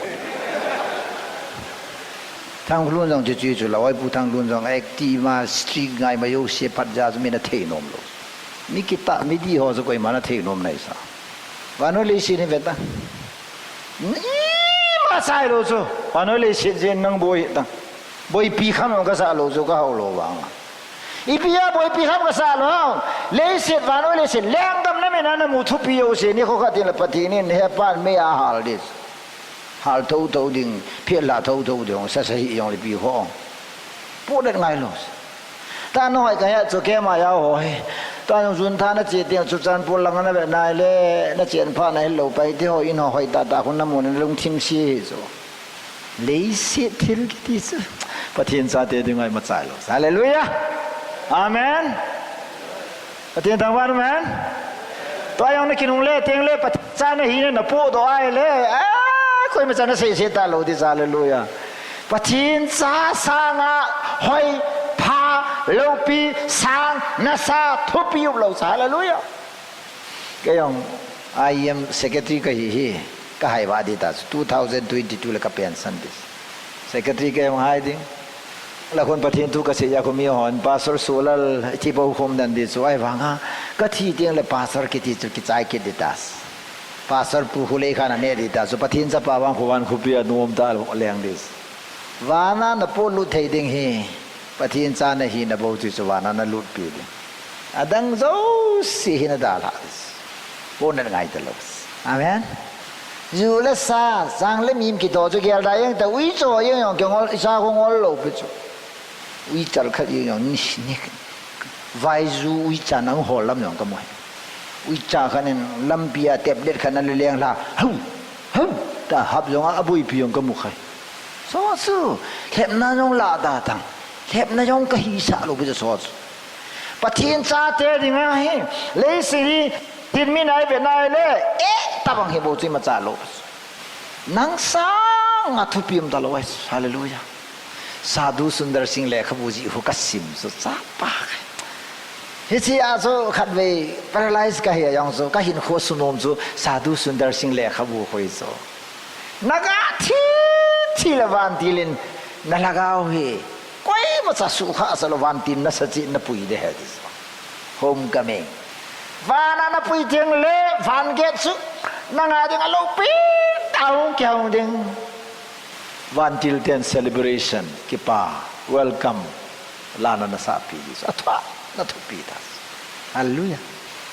Thanglun jong chu chu chu la, oi pu Thanglun jong active ma, strict ngai ma jouse phat ja chu min athei nom lou. Mi kitah, mi di ho chu koima na thei nom nai sa. Vannoi leiset hi ve ta. Ima chai lou chu. Vannoi leiset jin nang boi ta. Boipi kham jong kasa lou chu ka hao lou vang. Ipi a boipi kham kasa lou. Leiset vannoi leiset lenggam na min a na mu thupi jouse nikho khat in la Pathen in hepan mei a hal di. Hal thotho ding, phel la thotho ding, sa sa hi jong le pi ho. Pu det ngai lou. Tah nahoi kahe chu keima jao ho hi. Tah nung jun tha nache teng chu Churachandpur lang a nave nai le, nachen pha nahil lou pai ti ho in ho hoi tah tah khu namu na lungthim se hi chu. Leiset thil kiti chu. Pathen chate dinga ima chai lou. Hallelujah. Amen. Pathen thangvah in, amen. Tua jong na kinung le teng le Pathen cha nahi na na podoh a ahile. Ah, koima chan na sei sei ta lou di, hallelujah. Pathen cha sanga hoi, pha, loupi, sang, nasa, thupi um lou, hallelujah. Kei jong I M secretary kahi hi, ka hai va di ta, two thousand twenty-two le ka pension di. Secretary kei jong hai ding. La khun Pathen thu ka sei a khu mi hon, Pastor Solal, ti bou khom dan di chu, ahivang a, ka thi teng le Pastor kiti chu kichai kit di ta. Pastor pu khu lei khan ane di ta chu, Pathen chapa vang khu van khu pi a nuam ta leng di. Vana na polut thei ding hi, Pathen cha nahi na bou ti chu vana na lut pi ding. Adang jouse hi na dalha di. Ponat ngai ta lou. Amen. Ju le sa, chang le mim kitoh chu gel da jeng ta, uicha jeng jong kingol, isa kingol lou pi chu. Uicha khat jeng jong ni, ni, vaiju uicha nang hol lam jong kamu. Uicha khat in lampi a tablet khat ana leleng lha, hau, hau, ta hap jong a, aboipi jong kamu khai. Chu chu, lhepna jong la da tang, lhepna jong kahisah lou pi chu chu. Pathen chate dinga hi, leiset hi, Pathen min a ive nai le, eh, tabang hi bou chu imacha lou. Nang sanga thupi um talou ahi. Hallelujah. Sadhu Sundar Singh lekhabu jih khu kasim chu chapa. Hichea chu khatvei paralyze kahi a jong chu, kahinkho sunom chu Sadhu Sundar Singh lekhabu khu ahi chu. Naga thi, thi le vantil in nalhagao hi koimacha sukha sa lou, vantil nasa cheh in napui ding ahi ti chu. Homecoming. Van a napui teng le, van gate chu nanga dinga loupi tah a hung kihong ding. Vantil ten celebration, kipa, welcome. Lana nasah pi ding chu. Athua, nathupi ta. Hallelujah.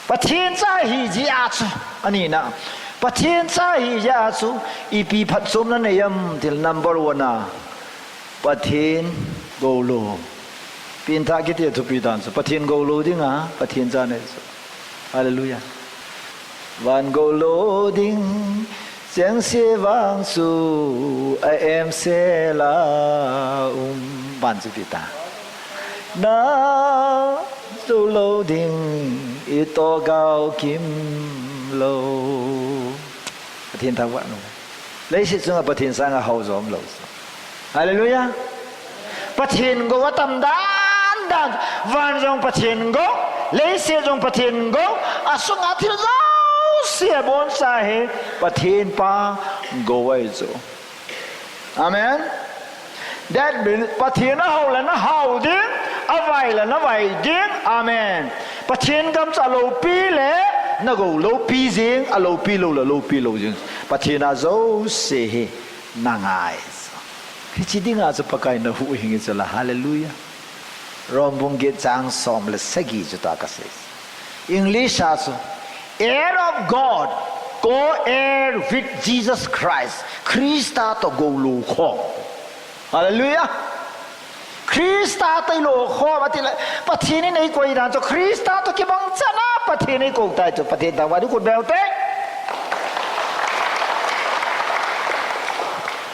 Pathen cha hi jeh a chu, anina, Pathen cha hi jeh a chu, ipi phatchomna nei am ti le number one a, Pathen gou lou. Pengthah kiti a thupi dan chu, Pathen gou lou dinga Pathen cha nei chu. Hallelujah. Van gou lou ding, chengse vang chu a emsel a um. Van chu ipi ta. Na jou lou ding, itoh gao kim lou. Pathen thangvah in um. Leiset chunga Pathen sanga hao jo umlou. Hallelujah. Pathen gou atam dan dan. Van jong Pathen gou, leiset jong Pathen gou, asunga thil jouse aboncha hi Pathen pa gou ahi chu. Amen. That means Pathen ahao le nahao ding, avai le navai ding. Amen. Pathen gam chu aloupi le nagou loupi jing, aloupi lou le loupi lou jing. Pathen a jouse hi nangai. Hiche dinga chu Pakai nahuhhing in chu la. Hallelujah. Rom bung get chang som le sagi chu ta kasei. English a chu, heir of God, co-heir with Jesus Christ. Christa toh gou lou khom. Hallelujah. Christa toh ilou khom ati le, Pathen in eikoi dan chu Christa toh kibang chan a Pathen in eikou tai chu, Pathen thangvah in um, khut beng ute.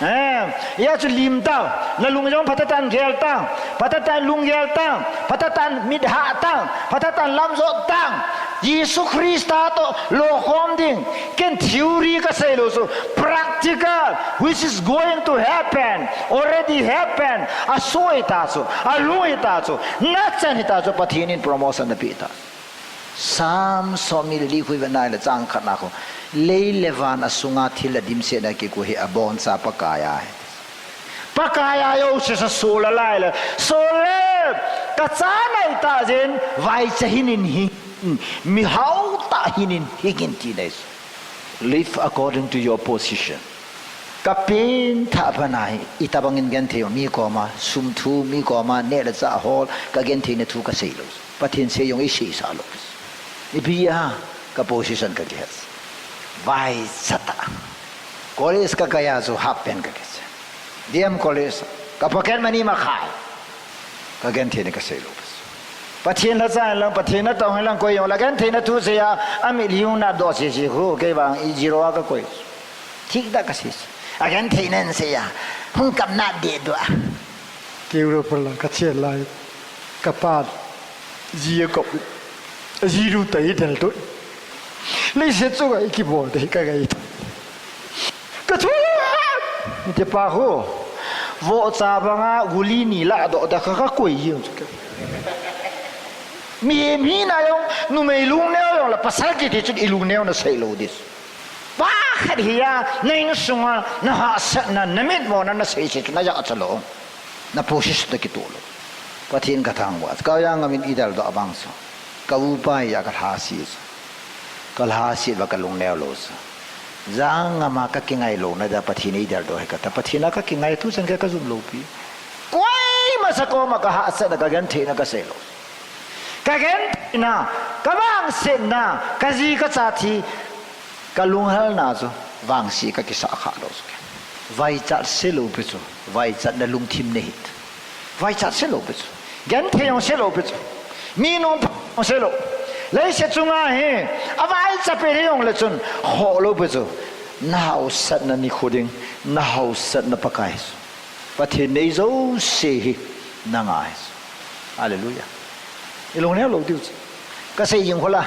Eh, hia chu lim tang, nalung jong phatah tah in gel tang, phatah tah in lunggel tang, phatah tah in mit hah tang, phatah tah in lam jot tang. Jesu Christa toh lou khom ding, ken theory kasei lou chu, practical, which is going to happen, already happen, asoh hita chu, alung hita chu, nachan hita chu, Pathen in promotion napeh ta. Psalm som ni le li khu ive nai le chang khat na khu, lei le van asunga thil a dimset a kikoi hi aboncha Pakai a ahi. Pakai a jouse sa sol a lai le, sol le, kacha nai tah jeh in, vaicha hih in hing, mihao tah hih in hing in ti nei. Live according to your position. Kapengthah bana hi, itobang in genthei mi koma, sum thu mi koma, neh le chah hol, kagenthei na thu kasei lou. Pathen sei jong eiseisah lou. Ipi a, ka position kakihet. Vaicha tah. College kakai a chu half pant kakiche. D M College, ka pocket money makhai. Kagenthei na kasei lou. Pathen lhacha hen lang, Pathen natong hen lang, koi jong la genthei na thu sei a, amitlhi hung natdoh sese khu, kei vang i zero a kakoi. Thik tah kasei. Agenthei na in sei a, hung kap nat deh doh a. Keu ro pala, kachen lai. Kapa, ji a kop. Ji ru tai del tu. Leiset chu ngai kibol te ka ngai. Ka thu. Te pa ho. Vohcha banga guli ni ladoh da ka, kakoi jeng chu. Mihem hina jong, numei lungneo jong le pasal kiti chun ilungneo na sei lou ding. Pakhat hi a, na insunga, na hahsatna, na mitmona, na seise chu na jahcha lou. Na position toh kitoh lou. Pathen kathangvah. Ka jang ngam in idel doh bang chu. Ka upa hi a kalhasi chu. Kalhasi va kalungneo lou chu. Jang ngam a kakingai louna dia Pathen idel doh hi kata. Pathen a kakingai thu chan kei kajum lou pi. Koima sa koma kahahsatna kagentheina kasei lou. Kagentheina, kavangsetna, kaji kacha thi, kalunghalna chu. Vangse kakisah kha lou chu. Vaichat se lou pi chu. Vaichatna lungthim nei hih. Vaichat se lou pi chu. Genthei jong se lou pi chu. Mi nung jong se lou. Leiset chunga hi. Avaicha pen hijongle chun. Khoh lou pi chu. Nahaosatna nikho ding. Nahaosatna Pakai chu. Pathen nei jouse hi nanga ahi. Hallelujah. Ilung neo lou diu chu. Kasei jing khula.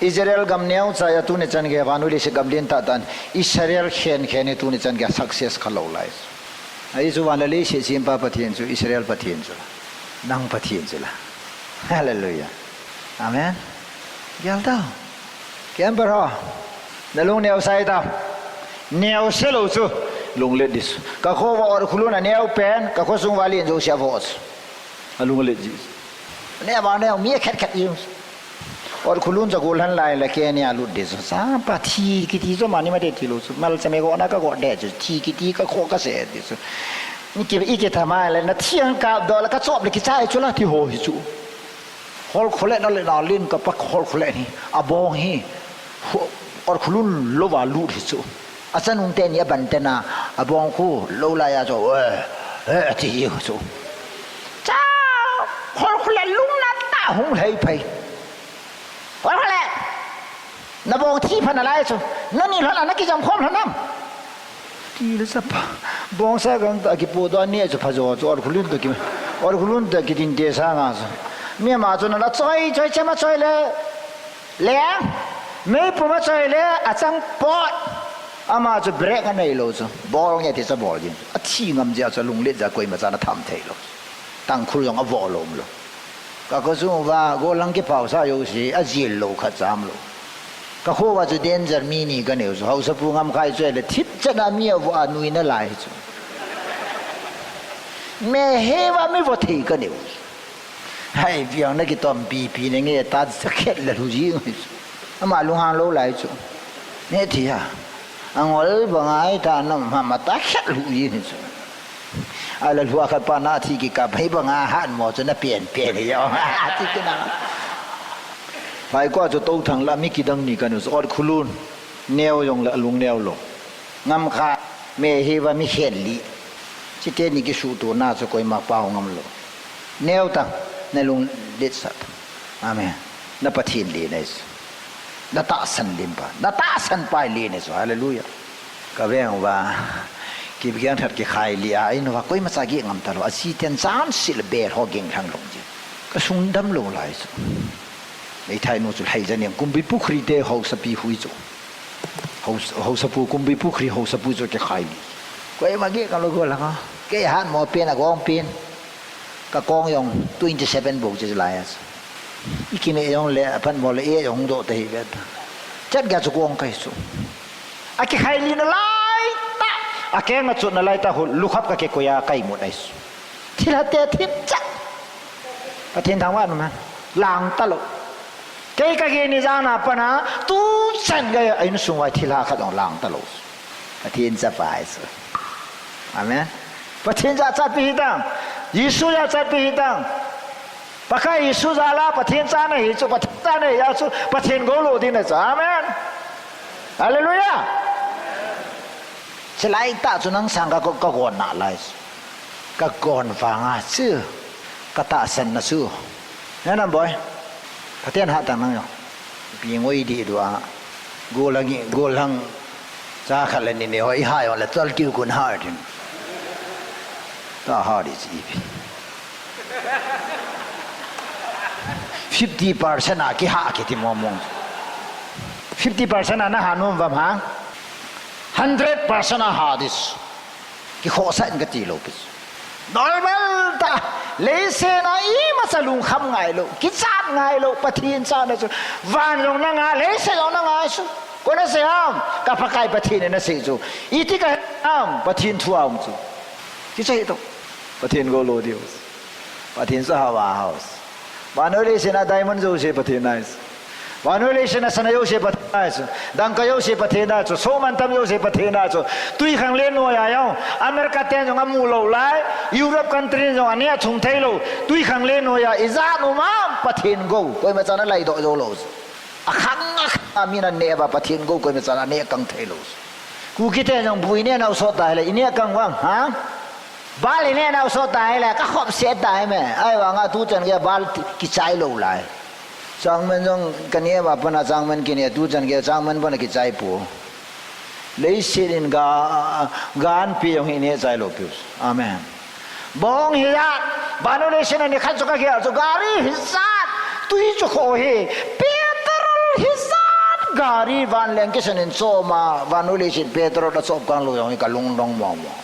Israel gam neocha a tuni chan gei vannoi leiset gam lentah tan. Israel khen khen hi tuni chan gei success khalou lai chu. Ahi chu van le leiset sempa Pathen chu Israel Pathen chu. Nang Pathen chu la. Hallelujah. Amen. Gel tao. Camper ho. Nalung neo sai tao. Neo se lou chu. Lunglet ding chu. Kakho uva orkhulun aneo pen. Kakho sung uva len jouse avoh chu. Alunglet ji. Neo ma neo mi khet khet ji. Orkhulun chu gollhang lai le kei nia lut ding chu. Sa pa thi kiti chu mani mate ti lou chu. Malchame gona kagot ding chu. Thi kiti kakho kase ding chu. Iki, iki thamai le nathi ang kapdoh le kachop le kichai chu la thi ho hi chu. Hol khole na le na lin kapa hol khole ni. Abong hi. Orkhulun louva lut hi chu. Achanung teni aban tena. Abong khu lou laiya chu. Eh, eh, ati hi chu. Cha, hol khole lungna tah hung lhai phai. Hol khole. Nabong thi pha nalai chu. Nani lhon a nakijam khom lhon nam. Ti le sapa. Bongsa gangtah kipodoh a neh chu phajo chu orkhulun toh ki, orkhulun toh kidinte sanga chu. Mi ama chu nala choi, choi chema choi le. Leng. Meipum a choi le achang pot. Ama chu break anei lou chu. Bol nge ti cha bol jing. Athi ngam jeh a chu alunglet jeh a koima chan atham thei lou. Tangkhul jong avoh lou umlou. Kakho sung uva, gollhang kipaosa jouse, ajil lou khat cha umlou. Kakho uva chu danger mi ni kaneo chu, haosapu Ngamkhai chu le thipchan a mi avoh a nuina lai chu. Mehei uva mi vo thei kaneo chu. Hai, piang na kitom pipi na nge ta cha khet la lhu jing chu. Ama lunghang lou lai chu. Ne thi ha. Angol banga ahi ta na ma ma ta khet lhu jing chu. Ala lhua khat pa na thi kikap hi banga hatmo chu na pian pian hi jong. Ati kina. Phai ko chu Touthang la mi kidang ni kanu chu orkhulun. Neo jong le alung neo lou. Ngamkha Mehei uva mi khen li. Chiteni kisuhto na chu koima pao ngam lou. Neo tang nalunglet sah. Amen. Na Pathen len ahi chu. Na tahsan len pa. Na tahsan pa len ahi chu. Hallelujah. Ka veng uva, Kipgen that kikhai li a, in uva, koima cha geh ngam talou, aji ten chan sil bel ho geng thang long ji. Ka sung dam lou lai chu. Meithai nu chu lhai jan eng Kumbi Pukhri te haosapi hui chu. Haos-, haosapu Kumbi Pukhri haosapu chu kikhai li. Koima geh ngam lou ko langa. Kei hatmo pen a gong pen. Ka kong jong twenty seven bou chu lai a chu. I kine jong le, aphan mo le, e jong doh ta hi ve ta. Chat ga chu kong kai chu. Akikhai li nalai ta. Akeng achut nalai ta hu, lukhap ka kikoi a ka imut ahi chu. Thilha te thipcha. Pathen thangvah in um hen. Lang talou. Kei ka geh ni jan a pat a, tuchan gei a insung uva thilha khat jong lang talou. Pathen chapa ahi chu. Amen. Pathen jachatpi hitang. Jesu jachatpi hitang. Pakai Jesu jal a Pathen cha nahi chu, Pathen cha nahi a chu, Pathen gou lou ding nahi chu. Amen. Hallelujah. Chulai tah chu nang sang ka, ka gon nalai chu. Ka gon vang a chu. Ka tahsan na chu. Nana boi. Pathen hatah nang jong. Pi ngoi dih dua. Gollhang, gollhang. Cha khat le ni ni ho i ha jong le chal kiu kun ha din. Ta ha di chi pi. Fifty percent a kiha kiti mo mong. Fifty percent a na ha nom vam ha. Hundred percent a ha dis. Kikhohsah in kati lou pi. Normal ta, leiset a imacha lungkham ngai lou, kichat ngai lou, Pathen cha na chu, van jong nanga, leiset jong nanga chu. Koi nasei ham, ka Pakai Pathen in asei chu. Iti ka ham, Pathen thu a um chu. Kicha hi to. Pathen gou lou diu. Pathen cha hava house. Vannoi leiset a diamond jouse Pathen ahi chu. Vannoi leiset a sana jouse Pathen ahi chu. Dangka jouse Pathen ahi chu. Soh mantam jouse Pathen ahi chu. Twikhanglen noiya jong. America ten jong amu lou lai. Europe country jong aneh thung thei lou. Twikhanglen noiya ijat um ham Pathen gou. Koima chan alai doh jou lou chu. Akhang akhang a min aneh uva Pathen gou koima chan aneh kang thei lou chu. Kuki te jong bu ineh nau sot ta hile, ineh kang vang, ha? Bal ineh nau sot ta hile, ka khop se ta hi me. Ahivanga tuchan gei bal ti-, kichai lou lai. Changman jong ka neh uva pat a changman kineh, tuchan gei changman pat a kichai pou. Leiset in ga, ganpi jong hi ineh chai lou piu. Amen. Bong hijat, vannoi leiset a nikhat chu ka gel chu gari hijat, tui chu kho hi, petrol hijat, gari vanleng kisan in chom a, vannoi leiset petrol a chop kang lou jong hi ka lungdong mong mong.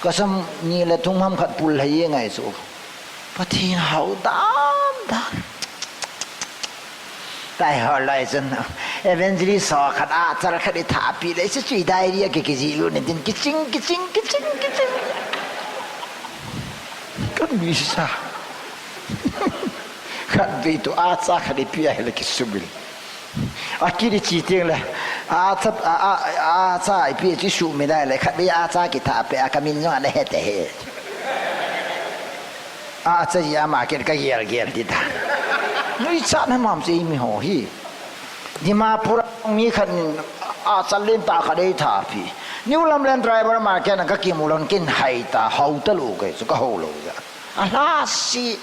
Ka sam ni le thum ham khat pul lhai ngai chu. Pathen hao dan dan. Tahi ho lai chun, evangelist ho khat achar khat i thahpeh le, chu chu i diary a ki, kijih lut in tin, kiching, kiching, kiching, kiching. Ka mi sa. Khatvei tu achar khat i peh a hile kisumil. A kit i chi teng le, achar, a, a, achar i peh chu sumil a hile, khatvei achar kithahpeh a ka min jong ana he te he. Achar ji a market ka gel gel ti ta. Nuichat na mam chu eimi ho hi. Dimapur a mi khat in achar lentah khat ei thahpeh. New Lamlen driver market a ka kimu lhon kin hai ta, hao talou kei chu ka hao lou ja. Alhasi.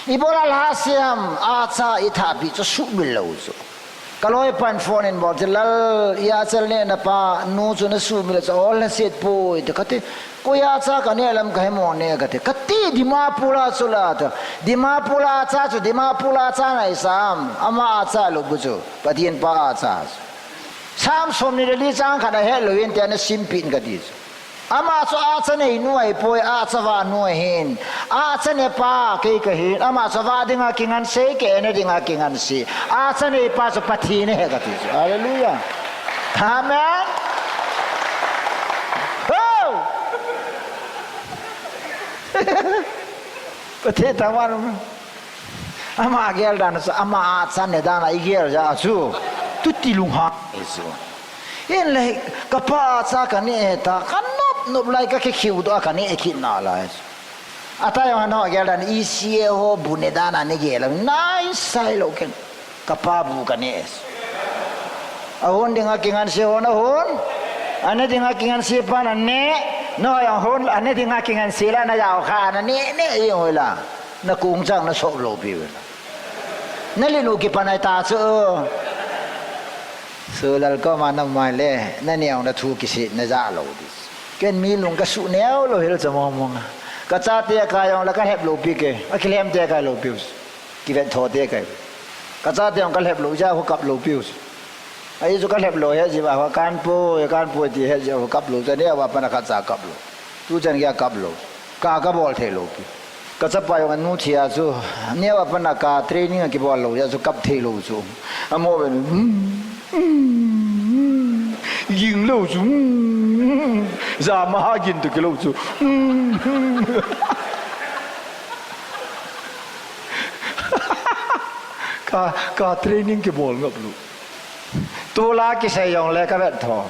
Ibol a lhasi ham, achar i thahpeh chu sumil lou chu. Ka loipan phone in bol chu, Lal, i achar neh na pa nu chu na sumil a chu, o lhaset poi, ti kati. Koi achar ka neh lam ka he mo ne kati. Kati Dimapur a chu la ta. Dimapur a achar chu, Dimapur a achar na i sam. Ama achar lou bu chu. Pathen pa achar chu. Sam som ni le li chang khat a he lou in te ana simpeh in kati chu. Ama chu achar nei nu ahi poi, achar vah nu ahin. Achar ne pa kei kahin. Ama chu vah dinga kingansei, kei ne dinga kingansei. Achar nei pa chu Pathen ahi kati chu. Hallelujah. Amen. Ho! Pathen thangvah in um. Ama gel dan chu, ama achar ne dan a i gel jeh a chu. Tuti lunghang e chu. Hinlah, ka pa achar ka neh ta, ka nop nop lai ka kikhiu doh a ka neh kit nalai chu. Ata jong ano gel dan, E C A ho bu ne dan a ne gel a, nai sai lou ken. Ka pa bu ka neh. Ahon dinga kingansei hon ahon. Ane dinga kingansei pan ane. No jong hon, ane dinga kingansei la na jao kha, na neh, neh jeng uvin la. Na kung chang na sop lou piu vin la. Na lin u kipan ahi ta chu. Su lal koma na mai le, na neo na thu kisit na ja lou di. Ken mi lung ka suh neo lou hel cha mong mong a. Ka chate ka jong la ka lhep lou pi ke. A kilhem te ka lou piu. Kivet tho te ka. Ka chate jong ka lhep lou ja ho kap lou piu. Ahi chu ka lhep lou he ji ba ho kan pu, kan pu ti he ji ho kap lou cha ne va pa na ka cha kap lou. Tu chan gei kap lou. Ka ka bol thei lou pi. Ka chapa jong anu thi a chu, neo a pat a ka training a kibol lou, a chu kap thei lou chu. Amo ven, hmm, hmm, hmm, ging lou chu, hmm, hmm, jama ha gin tu kilou chu. Hmm, hmm. Ka, ka training kibol ngap lou. Tula kisei jong le ka vet tho.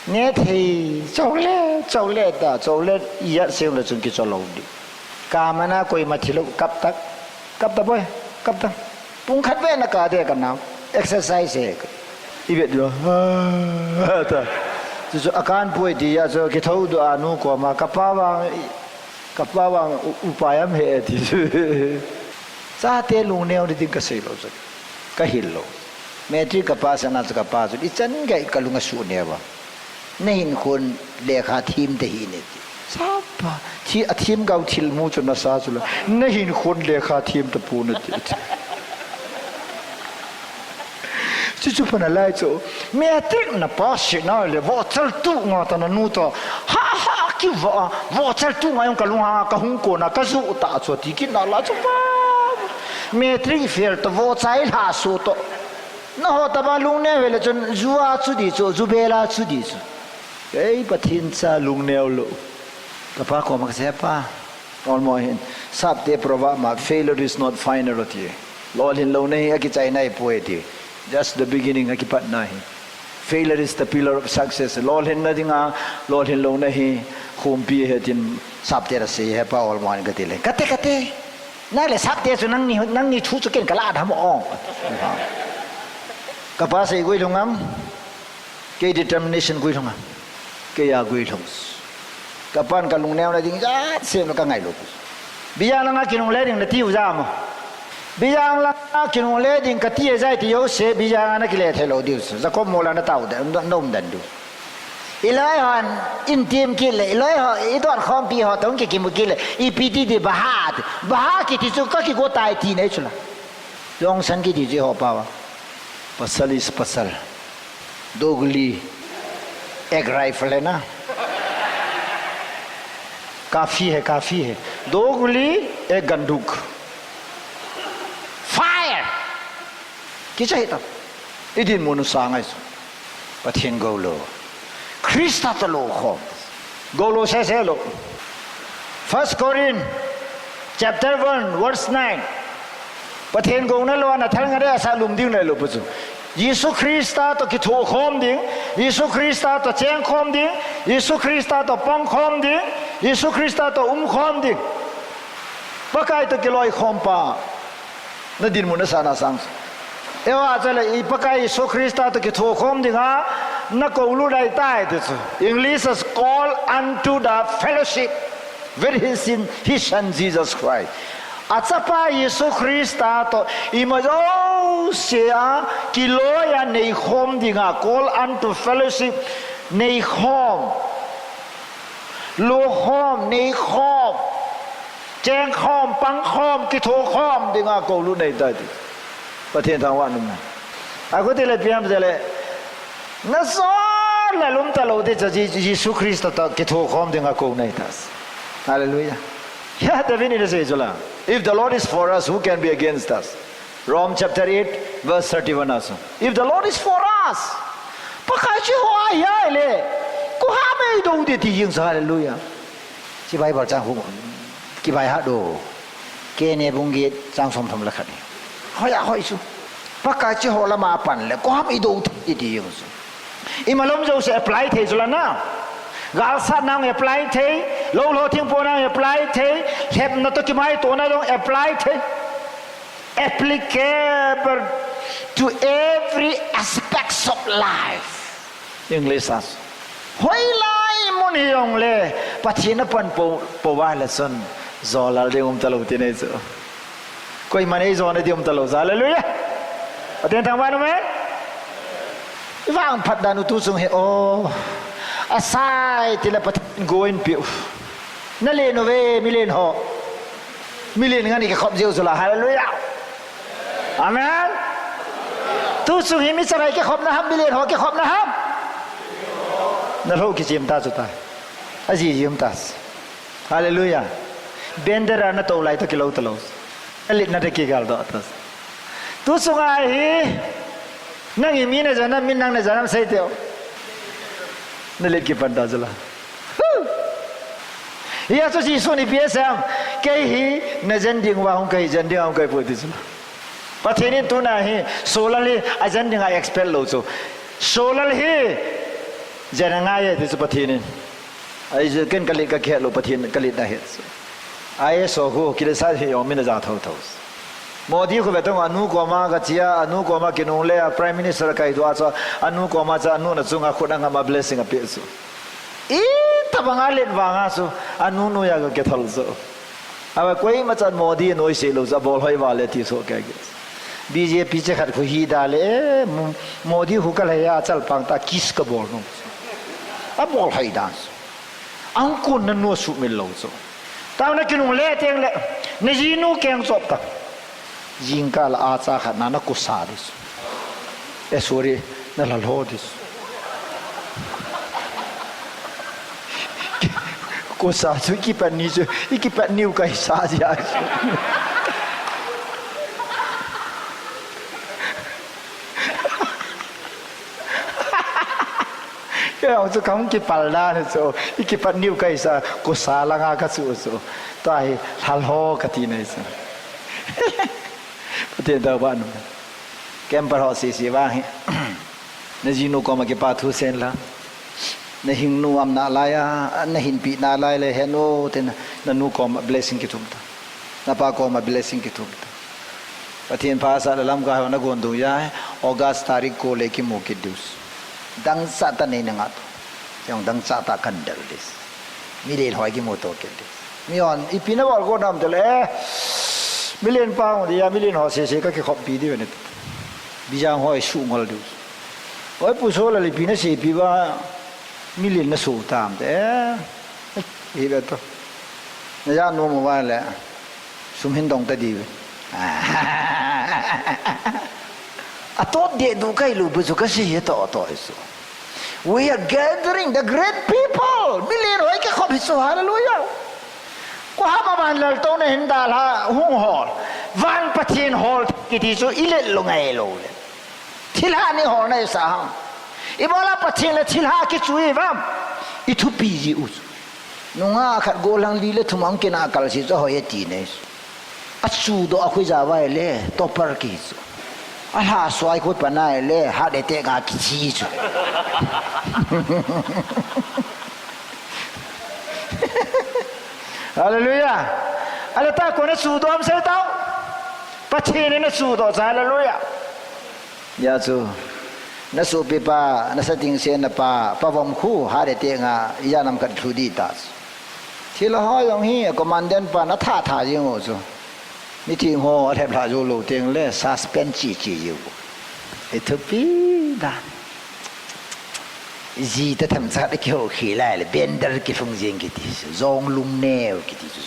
Ne thei, chocolate, chocolate ta, chocolate ijat seng le chun kicho lou di. Ka mana koima thi lou, kap tak, kap tak boi, kap tak. Pung khat ve na ka de ka nao, exercise he. I vet lou, ta. Chu chu akan pui ti a chu kithou doh a nu koma, ka pa vang, ka pa vang u-, upai am he ti chu. Chate lungneo ni ding ka sei lou chu. Ka hil lou. Matric ka pass ana chu ka pa chu, ichan gei ka lung asuh neo va. Na hinkhon lekha them tahih in ati. Sapa, thi, athem gau thil mu chu nasa chu la. Na hinkhon lekha them tapon ati. Chu chu pana lai chu. Matric na pass na le voucher tu nga ta na nu ta. Ha ha ki va, voucher tu nga jong ka lung hang a ka hung kona ka ju ta chu ti kit na la chu pa. Matric fail to voucher i lha su to. Na ho taba lungneo ve le chun, ju a chu di chu, ju bel a chu di chu. Ei, Pathen cha lungneo lou. Ka pa koma ka sei pa. Olmo hin, sapte proverb ma, failure is not final ati. Lolhin louna hi akichaina ahipoi ti. Just the beginning, akipatna ahi. Failure is the pillar of success. Lolhinna dinga, lolhin louna hi, khumpi ahi tin, sapte ra sei he pa olmo hin ka ti le. Ka te, ka te. Nang le sapte chu nangni, nangni thu chu ken ka la tham o. Ka pa sei guilhung am. Kei determination guilhung am. Kei a guilhung. Kapan kalungneuna ding jat sem lo kangailu. Bijang langa kinungle ding nati u jam. Bijang langa kinungle ding kati jai ti jouse, bijang langa kile thei lou diu. Jakob mola natao de, na, na um den diu. Iloi hon, in tim kile, iloi ho, idot khompi ho, tong kikimu kile, ipi ti di baha, baha kiti chu kakigo tai ti nei chula. Jongsan kiti chu ho pawa. Pasal is pasal. Dogli. Ek rifle hai na. Kafi hai, kafi hai. Dogli ek ganduk. Fire. Kicha hita. Idinmun u sang ai su. Pathen gou lo. Krista toh lo khom. Gou lo sese lo. First Corinth chapter one, verse nine. Pathen gouna lou a nathal ngare asa lum ding nai lo pu chu. Jesu Krista toh kitho khom ding, Jesu Krista toh cheng khom ding, Jesu Krista toh pang khom ding, Jesu Krista toh um khom ding. Pakai toh kiloi khom pa. Nadinmun nasa na sang. Eiho a chule i Pakai Jesu Krista toh kitho khom dinga nakou lut nai tai ti chu. English is call unto the fellowship with his, his son Jesus Christ. Achapa Jesu Krista toh ima jouse a kiloi a nei khom dinga, call unto fellowship, nei khom, lo khom, nei khom, cheng khom, pang khom, kitho khom dinga kou lut nai tai ti. Pathen thangvah in um. Akhuti le piam jele. Nason le lum ta lou ti chu Je-, Jesu Krista toh kitho khom dinga kou nai tai. Hallelujah. Ya, David in a sei chula. If the Lord is for us, who can be against us? Rome chapter eight, verse thirty-one a chu. If the Lord is for us, Pakai chu eiho a ahile, koi ham eidou ding ti jeng chu, hallelujah. Hiche Bible chang khu, kibaihat u. Kene bung get chang som thum le khat hi. Hoi a hoi chu. Pakai chu eiho lama apan le, koi ham eidou ding ti jeng chu. Ima lom jouse apply thei chu la na. Galsatna apply thei, lou lou thingpona apply thei, lhepna toh kimaitohna jong apply thei. Applicable to every aspects of life. English a chu. Hoilai mun hijongle, Pathen apan pou, pou a le chun, jolal ding um ta lou ti nei chu. Koiman eijona ding um ta lou chu. Hallelujah. Pathen thangvah in um hen. Vangphat dan u tu chung hi, o. Asai tile Pathen gou in piu. Nalen uve, milen ho. Milen ngan i kikhop jiu chu la. Hallelujah. Amen. Tu chung hi mi charai kikhopna ham, milen ho kikhopna ham. Nalou kichim ta chu ta. Aji jim ta. Hallelujah. Bandera natou lai toh kilou talou. Nalet na toh kigal doh ta. Tu chunga hi, nang hi mi najen nam, min nang najen nam sei teo. Nalet kipan ta chu la. Hia chu Jesun ipi asei em, kei hi najen ding uva hung kahi, jen ding uva hung kahi poi ti chu la. Pathen in tuna hi, Solal hi ajen dinga expect lou chu. Solal hi jen angai e ti chu Pathen in. Ahi chu ken kalet kakhet lou, Pathen kalet nahet chu. I A S ho khu, kiletsah hi jong min aja thotho. Modi khu ve tong, anu koma kache a, anu koma kinungle a, Prime Minister akaidoh a chu, anu koma chu, anu na chunga khut angam a blessing apeh chu. Itobang alet vanga chu, anu noiya kakithol chu. Ahivang koima chan Modi noise lou chu, abol hoi vale ti soh kei. B J P che khat khu hi da le, eh, Mo-, Modi khu kalhai a, chalpang ta kiss kabol nom. Abol hoi dan chu. Ahung kon nanu asuhmil lou chu. Tao nakinungle teng le, najinu keng chop ta. Jingkah la acha khat na nakosa ding chu. Eh, sorry, nalhalho ding chu. Kosa chu ikipat ni chu, ikipat niu kaisa jia chu. Kei jong chu kahung kipal dan chu, ikipat niu kaisa, kosa langa kachu chu. Tua hi lhalho kati nai chu. Pathen thangvah in um. Camper ho sese vang hi. Najinu koma kipa thu sen lang. Nahing nom nalai a, nahinpi nalai le hen o, tin nanu koma blessing kithum ta. Napa koma blessing kithum ta. Pathen phasah le Lamka ho nagon dung jeh a, August tarik ko le kimu kit diu. Dangchah tah nei nanga tu. Jong dangchah tah kan del di. Milen ho kimu to kit di. Mi hon, ipi nabol go nam tile, eh. Milen pa hung dia, milen ho sese kakikhop pi di ve ni. Bijang ho isu ngol di. Oi, Pu Solal, ipi nasepi uva, milen nasu tam te, eh. Hi ve to. Naja nom uva le. Sum hin dong ta di ve. Ato de du kai lu bu chu kasei hi to to isu. We are gathering the great people. Milen ho ikikhop hi chu, hallelujah. Ko ha ma man lal to na hin dal ha hung hol. Van Pathen hol kiti chu ilet lo ngai lo le. Thilha ni hol na isa ham. Ibola Pathen le thilha kichu i vam. Ithupi ji u chu. Nunga khat golang li le thum ang kina kal si chu hoi ati nei. Achu do a khui ja vai le, topper ki chu. Alha suai khui pa nai le, ha de te nga kichi chu. Hallelujah. Ala ta ko na chu do am sai tau. Pathen na chu do cha, hallelujah. Ya chu. Na supi pa, na sating se na pa, pa vom khu, ha de te nga, ya nam khat thu di ta chu. Thil ho jong hi, commandant pa na tha tha jing u chu. Meeting ho, a lhep lha ju lo teng le, suspend chi chi ji u. Ithupi da. Ji ta tham chat ki ho khi lai le, bender ki phung jing kiti chu. Jong lung neo kiti chu.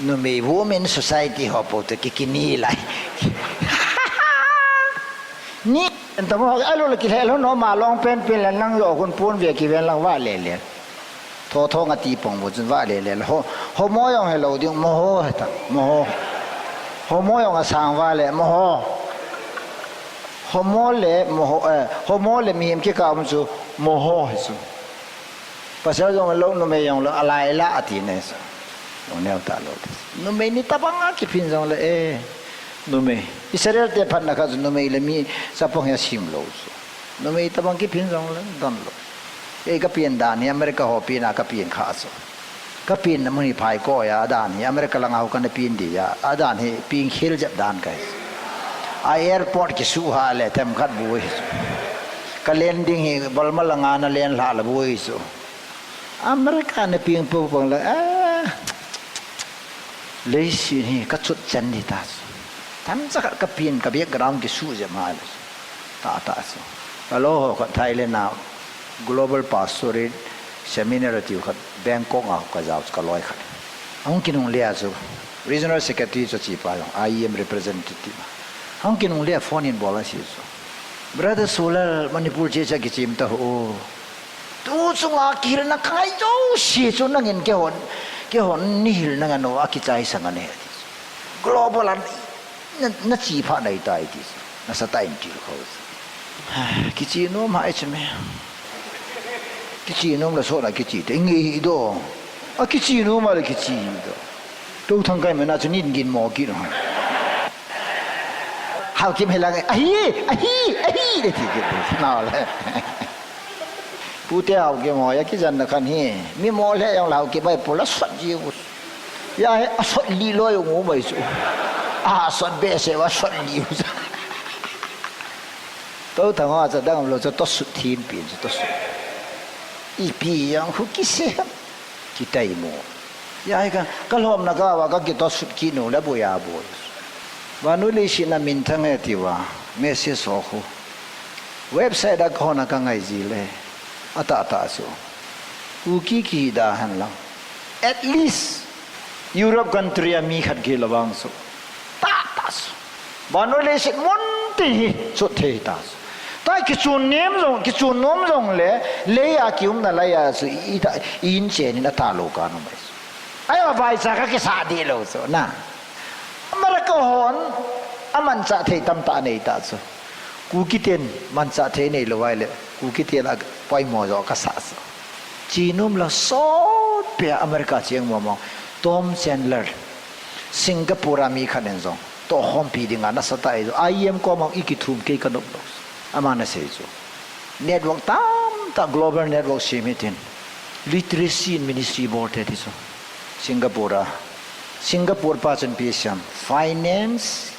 Numei women society ho po te ki kini lai. Ni, en ta mo, a lo le ki le lo no ma long pen pen le nang yo kun pun ve ki ven lang va le le. Tho tho nga ti pong bu chun va le le ho, homo jong he lo ding mo ho he ta, mo ho. Homo jong a sang va le mo ho. Homo le mo ho, eh, homo le mihem kikah um chu mo ho he chu. Pasal jong lo, numei jong lo, alai la ati ne chu. Jong neo ta lo. Numei ni tabang a kiphin jong le, eh, numei. Israel te phatna kha chu numei le mi chapang hi asim lo chu. Numei tabang kiphin jong le, don lo. Ei ka pian dan hi America ho pian a ka pian kha chu. Ka pian na mun hi phai ko ya dan hi America langa ho ka na pian di ya. A dan hi pian khel jep dan ka hi. A airport ki su ha le them khat bu hi chu. Ka landing hi Burma langa na len hla la bu hi chu. America na pian pu pang le, ah. Leiset hi ka chut chen di ta chu. Tam cha ka pian ka background ki su jep ha le. Ta ta chu. Ka lo ho ka Thailand na Global Pastorate Seminar tiu khat Bangkok a ka jao chu ka loi khat. Ahung kinung le a chu Regional Secretary chu chi pa jong I E M representative. Ahung kinung le a phone in bol a si chu. Brother Solal Manipur che cha kichim ta ho. Tu chunga kihilna kai jo si chu nangin kehon, kehon ni hilna ngano a kichai sanga ne. Global an na, na chi pha nai tai ti. Na sa ta in ti kho. Kichi nom hai chme. Kichi nom la so na kichi te ngi hi do. A kichi nom ma le kichi do. To thang kai me na chu nin gin mo ki no. Hau kim he la ngai. Ahi, ahi, ahi de ti ki. Na le. Pute hau ke mo ya ki jan na khan hi. Mi mo le yong lau ke bai pula sot ji u. Ya he a sot li lo yong u bai su. A sot be se wa sot li u. To thang wa cha dang lo cha to sut thin pin cha to sut. I pi yang khu ki se. Ki tai mo. Ya he ka, ka lhom na ka wa ka ki to sut ki nu la bu ya bu. Wa nu li si na min thang he ti wa. Message so khu. Website a ka hon a ka ngai ji le. A ta ta chu. Kuki ki da han lang. At least Europe country a mi khat ki la bang chu. Ta ta chu. Vannoi leiset mun tin hi chu thei ta chu. Ta kichun nem jong, kichun nom jong le, lei a ki um na lai a chu i ta, i in chen in a ta lo ka no mai chu. Ai wa vai cha ka ki sa di lo chu na. America hon, a manchah thei tam ta nei ta chu. Kuki ten manchah thei nei lo vai le, Kuki ten a poimo jo ka sa sa. Chi nom la sot pe America cheng mo mo. Tom Chandler, Singapore a mi khat nen jong. To hom pi ding a na sa ta ei jo. I M ko mo i ki thum kei ka nop lo. Ama na sei jo. Network tam ta global network si mi tin. Literacy in ministry bol te ti jo. Singapore a. Singapore pa chun pi siam. Finance,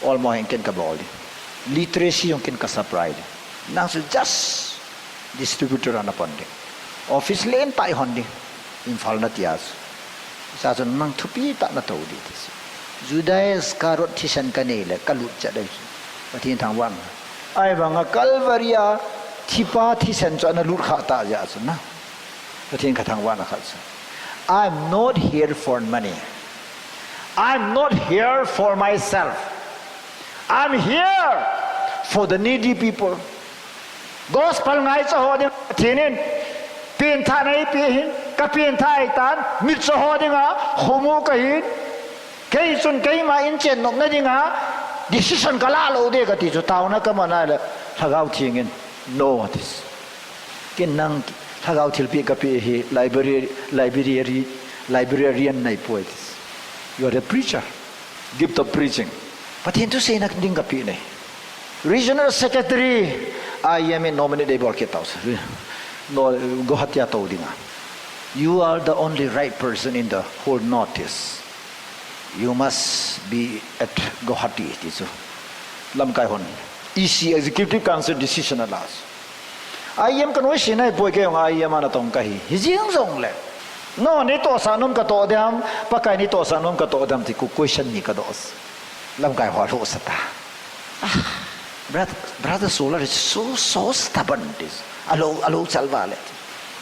Olmo heng ken ka bol di. Literacy jong ken ka supply di. Nang chu just distributor ana pon di. Office lentah ihon ding. Imphal nati a chu. Hichea chu nang thupi tah natou ding ti chu. Judas Iscariot thisan kanei le kalut chet ding chu. Pathen thangvahna. Ahivanga Calvary a thipa thisan chu analut khah tah jeh a chu na. Pathen kathangvahna khat chu. I'm not here for money. I'm not here for myself. I'm here for the needy people. Gospel ngaicha ho ding, Pathen in pengthahna eipeh ahin, kapengthah ahitan, mitcho ho dinga khomu kahin. Kei chun keima inchen nopna dinga decision kalah lou ding kati chu taona kaman ahile, Lhagao Theng in, no, ati. Ken nang Lhagao thilpeh kapeh hi library, library, librarian nahipoi, ati. You are a preacher. Gift of preaching. Pathen thuseina ding kapeh nahi. Regional Secretary, I E M in nominate eibol kit tau. No, Guwahati a tou dinga. You are the only right person in the whole Northeast. You must be at Guwahati, ti chu. Lamkai hon. E C, Executive Council decision ala chu. I E M kanoise nahipoi, kei jong I E M a natong kahi. Hijeng jongle, no, neitohsah nom katoh dem, Pakai neitohsah nom katoh dem ti ku question ni kadoh. Lamkai ho alhohsah ta. Ah, brother, brother Solar is so, so stubborn, this. Alou, alou chalva le.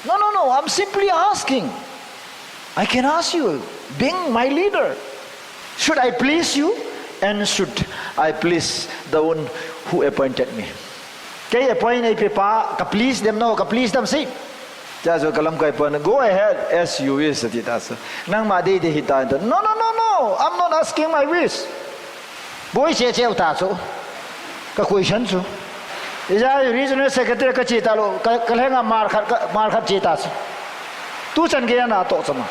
No, no, no, I'm simply asking. I can ask you, being my leader, should I please you and should I please the one who appointed me? Kei appoint eipeh pa, ka please dem, no, ka please dem sei. Chua chu ka lamkai pan, go ahead as you wish, ati ta chu. Nangma deidei hita, no, no, no, no, I'm not asking my wish. Boi cheh cheh u ta chu. Ka question chu. Ijeh inem regional secretary kache talou, ka, ka lhenga mal khat, ka, mal khat che ta chu. Tuchan geiya natoh chama.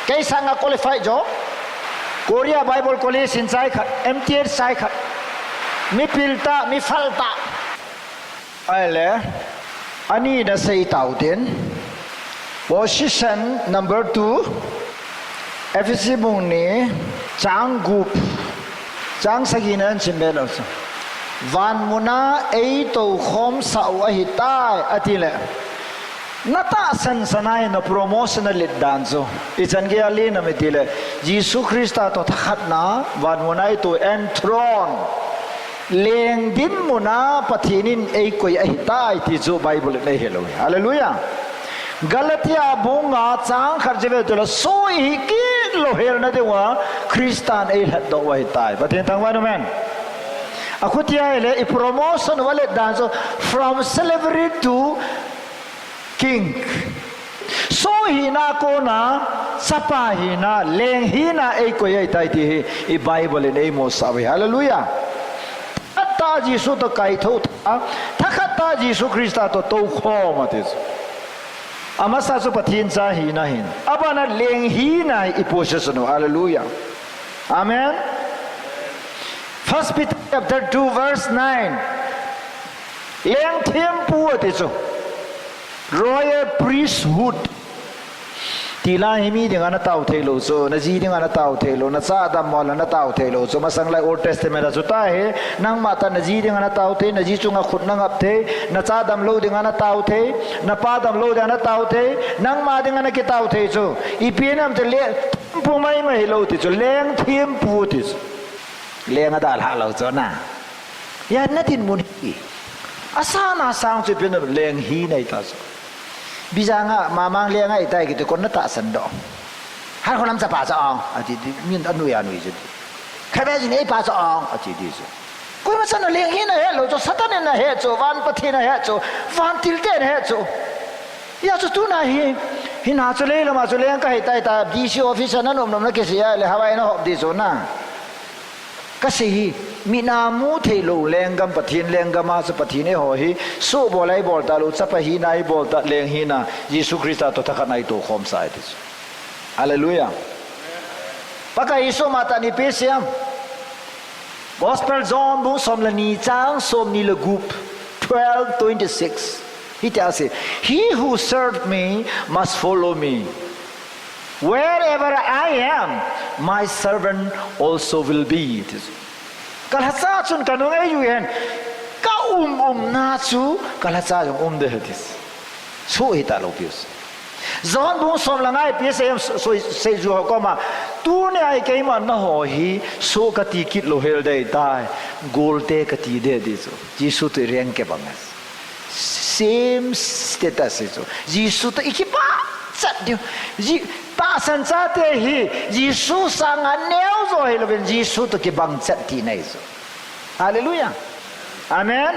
Kei sanga qualified jo. Korea Bible College in chai khat, M T H chai khat. Mi pil tah, mi phal tah. Ahile, ani nasei tau tin. Position number two, Ephesi bung ni, chang gup, chang sagi na sim be lou chu. Van muna eitoukhomsah u ahitai, ati le. Natahsan san a hin na promotion alet dan chu. Ichan geiya len ham itile, Jesu Christa toh thakhatna, van muna eitou enthrone. Leng dinmuna Pathen in eikoi ahitai ti chu Bible in eihil u ahi. Hallelujah. Galatia bung nga chang khat chu ve tule, soh ihi kit lou helna diuva Christan eilhatdoh u ahitai. Pathen thangvah in, amen. Akhutia ahile, i promotion u alet dan chu from slavery to king. Soh hina kona, chapa hina, leng hina eikoi ahitai ti hi, i Bible in eimusah u ahi. Hallelujah. Thakhattah Jesu toh kaithou tha, thakhattah Jesu Christa toh toukhom ati chu. Amasa chu Pathen cha hina hin. Abana leng hina i position u. Hallelujah. Amen. First Peter chapter two verse nine. Leng thempu ati chu. Royal priesthood. Tilai hi mi dinga natao theilou chu, naji dinga natao theilou, nacha dammo le natao theilou chu, masang lai Old Testament a chu tahi, nangma tah naji dinga natao thei, naji chunga khut nangap thei, nacha damlou dinga natao thei, napa damlou dinga natao thei, nangma dinga nakitao thei chu. Ipi ham itile, thempu maimai hilou ti chu, leng thempu ti chu. Leng adalhah lou chu na. Hia nadinmun hi. Asana sang chu ipi ham leng hina ahitai chu. Bijanga, mamang lenga ahitai kiti kon natahsan doh. Halkholam chapa chu ong, ati di, min anui anui chu. Khatvei jin eipa chu ong, ati di chu. Koima chan a leng hina ahet lou chu, Satan in ahet chu, van Pathen ahet chu, vantil ten ahet chu. Hia chu tuna hi, hina chu leilama chu leng kahitai ta, D C office a nanom nom nakisei a le, Hawaii nahop di chu na. Kasei hi, mit a mu theilou lenggam, Pathen lenggam a chu Pathen eiho hi, sohbol a ibol talou, chapa hina ibol ta, leng hina, Jesu Christa toh thakhatna itoukhomsah ahi ti chu. Hallelujah. Pakai Jesu matah in ipi asei em. Gospel John bung som le ni chang somni le gup, twelve twenty-six. Hitia asei, he who served me must follow me. Wherever I am, my servant also will be. Kalhacha chun kanung eiyu hen. Ka um umna chu kalhacha jong um ding ahi ti. Soh hita lou piu. John bung som le nga ipi asei em, so, so, seiju ho koma. Tunia hi keima naho hi soh kati kit lou hel dei tai. Golte kati dei di chu. Jesu toh ireng kibang e. Same status hi chu. Jesu toh ikibang chet diu. Je-, tahsan chate hi Jesu sanga neo jo hilouvin Jesu toh kibang chet tina ahi chu. Hallelujah. Amen.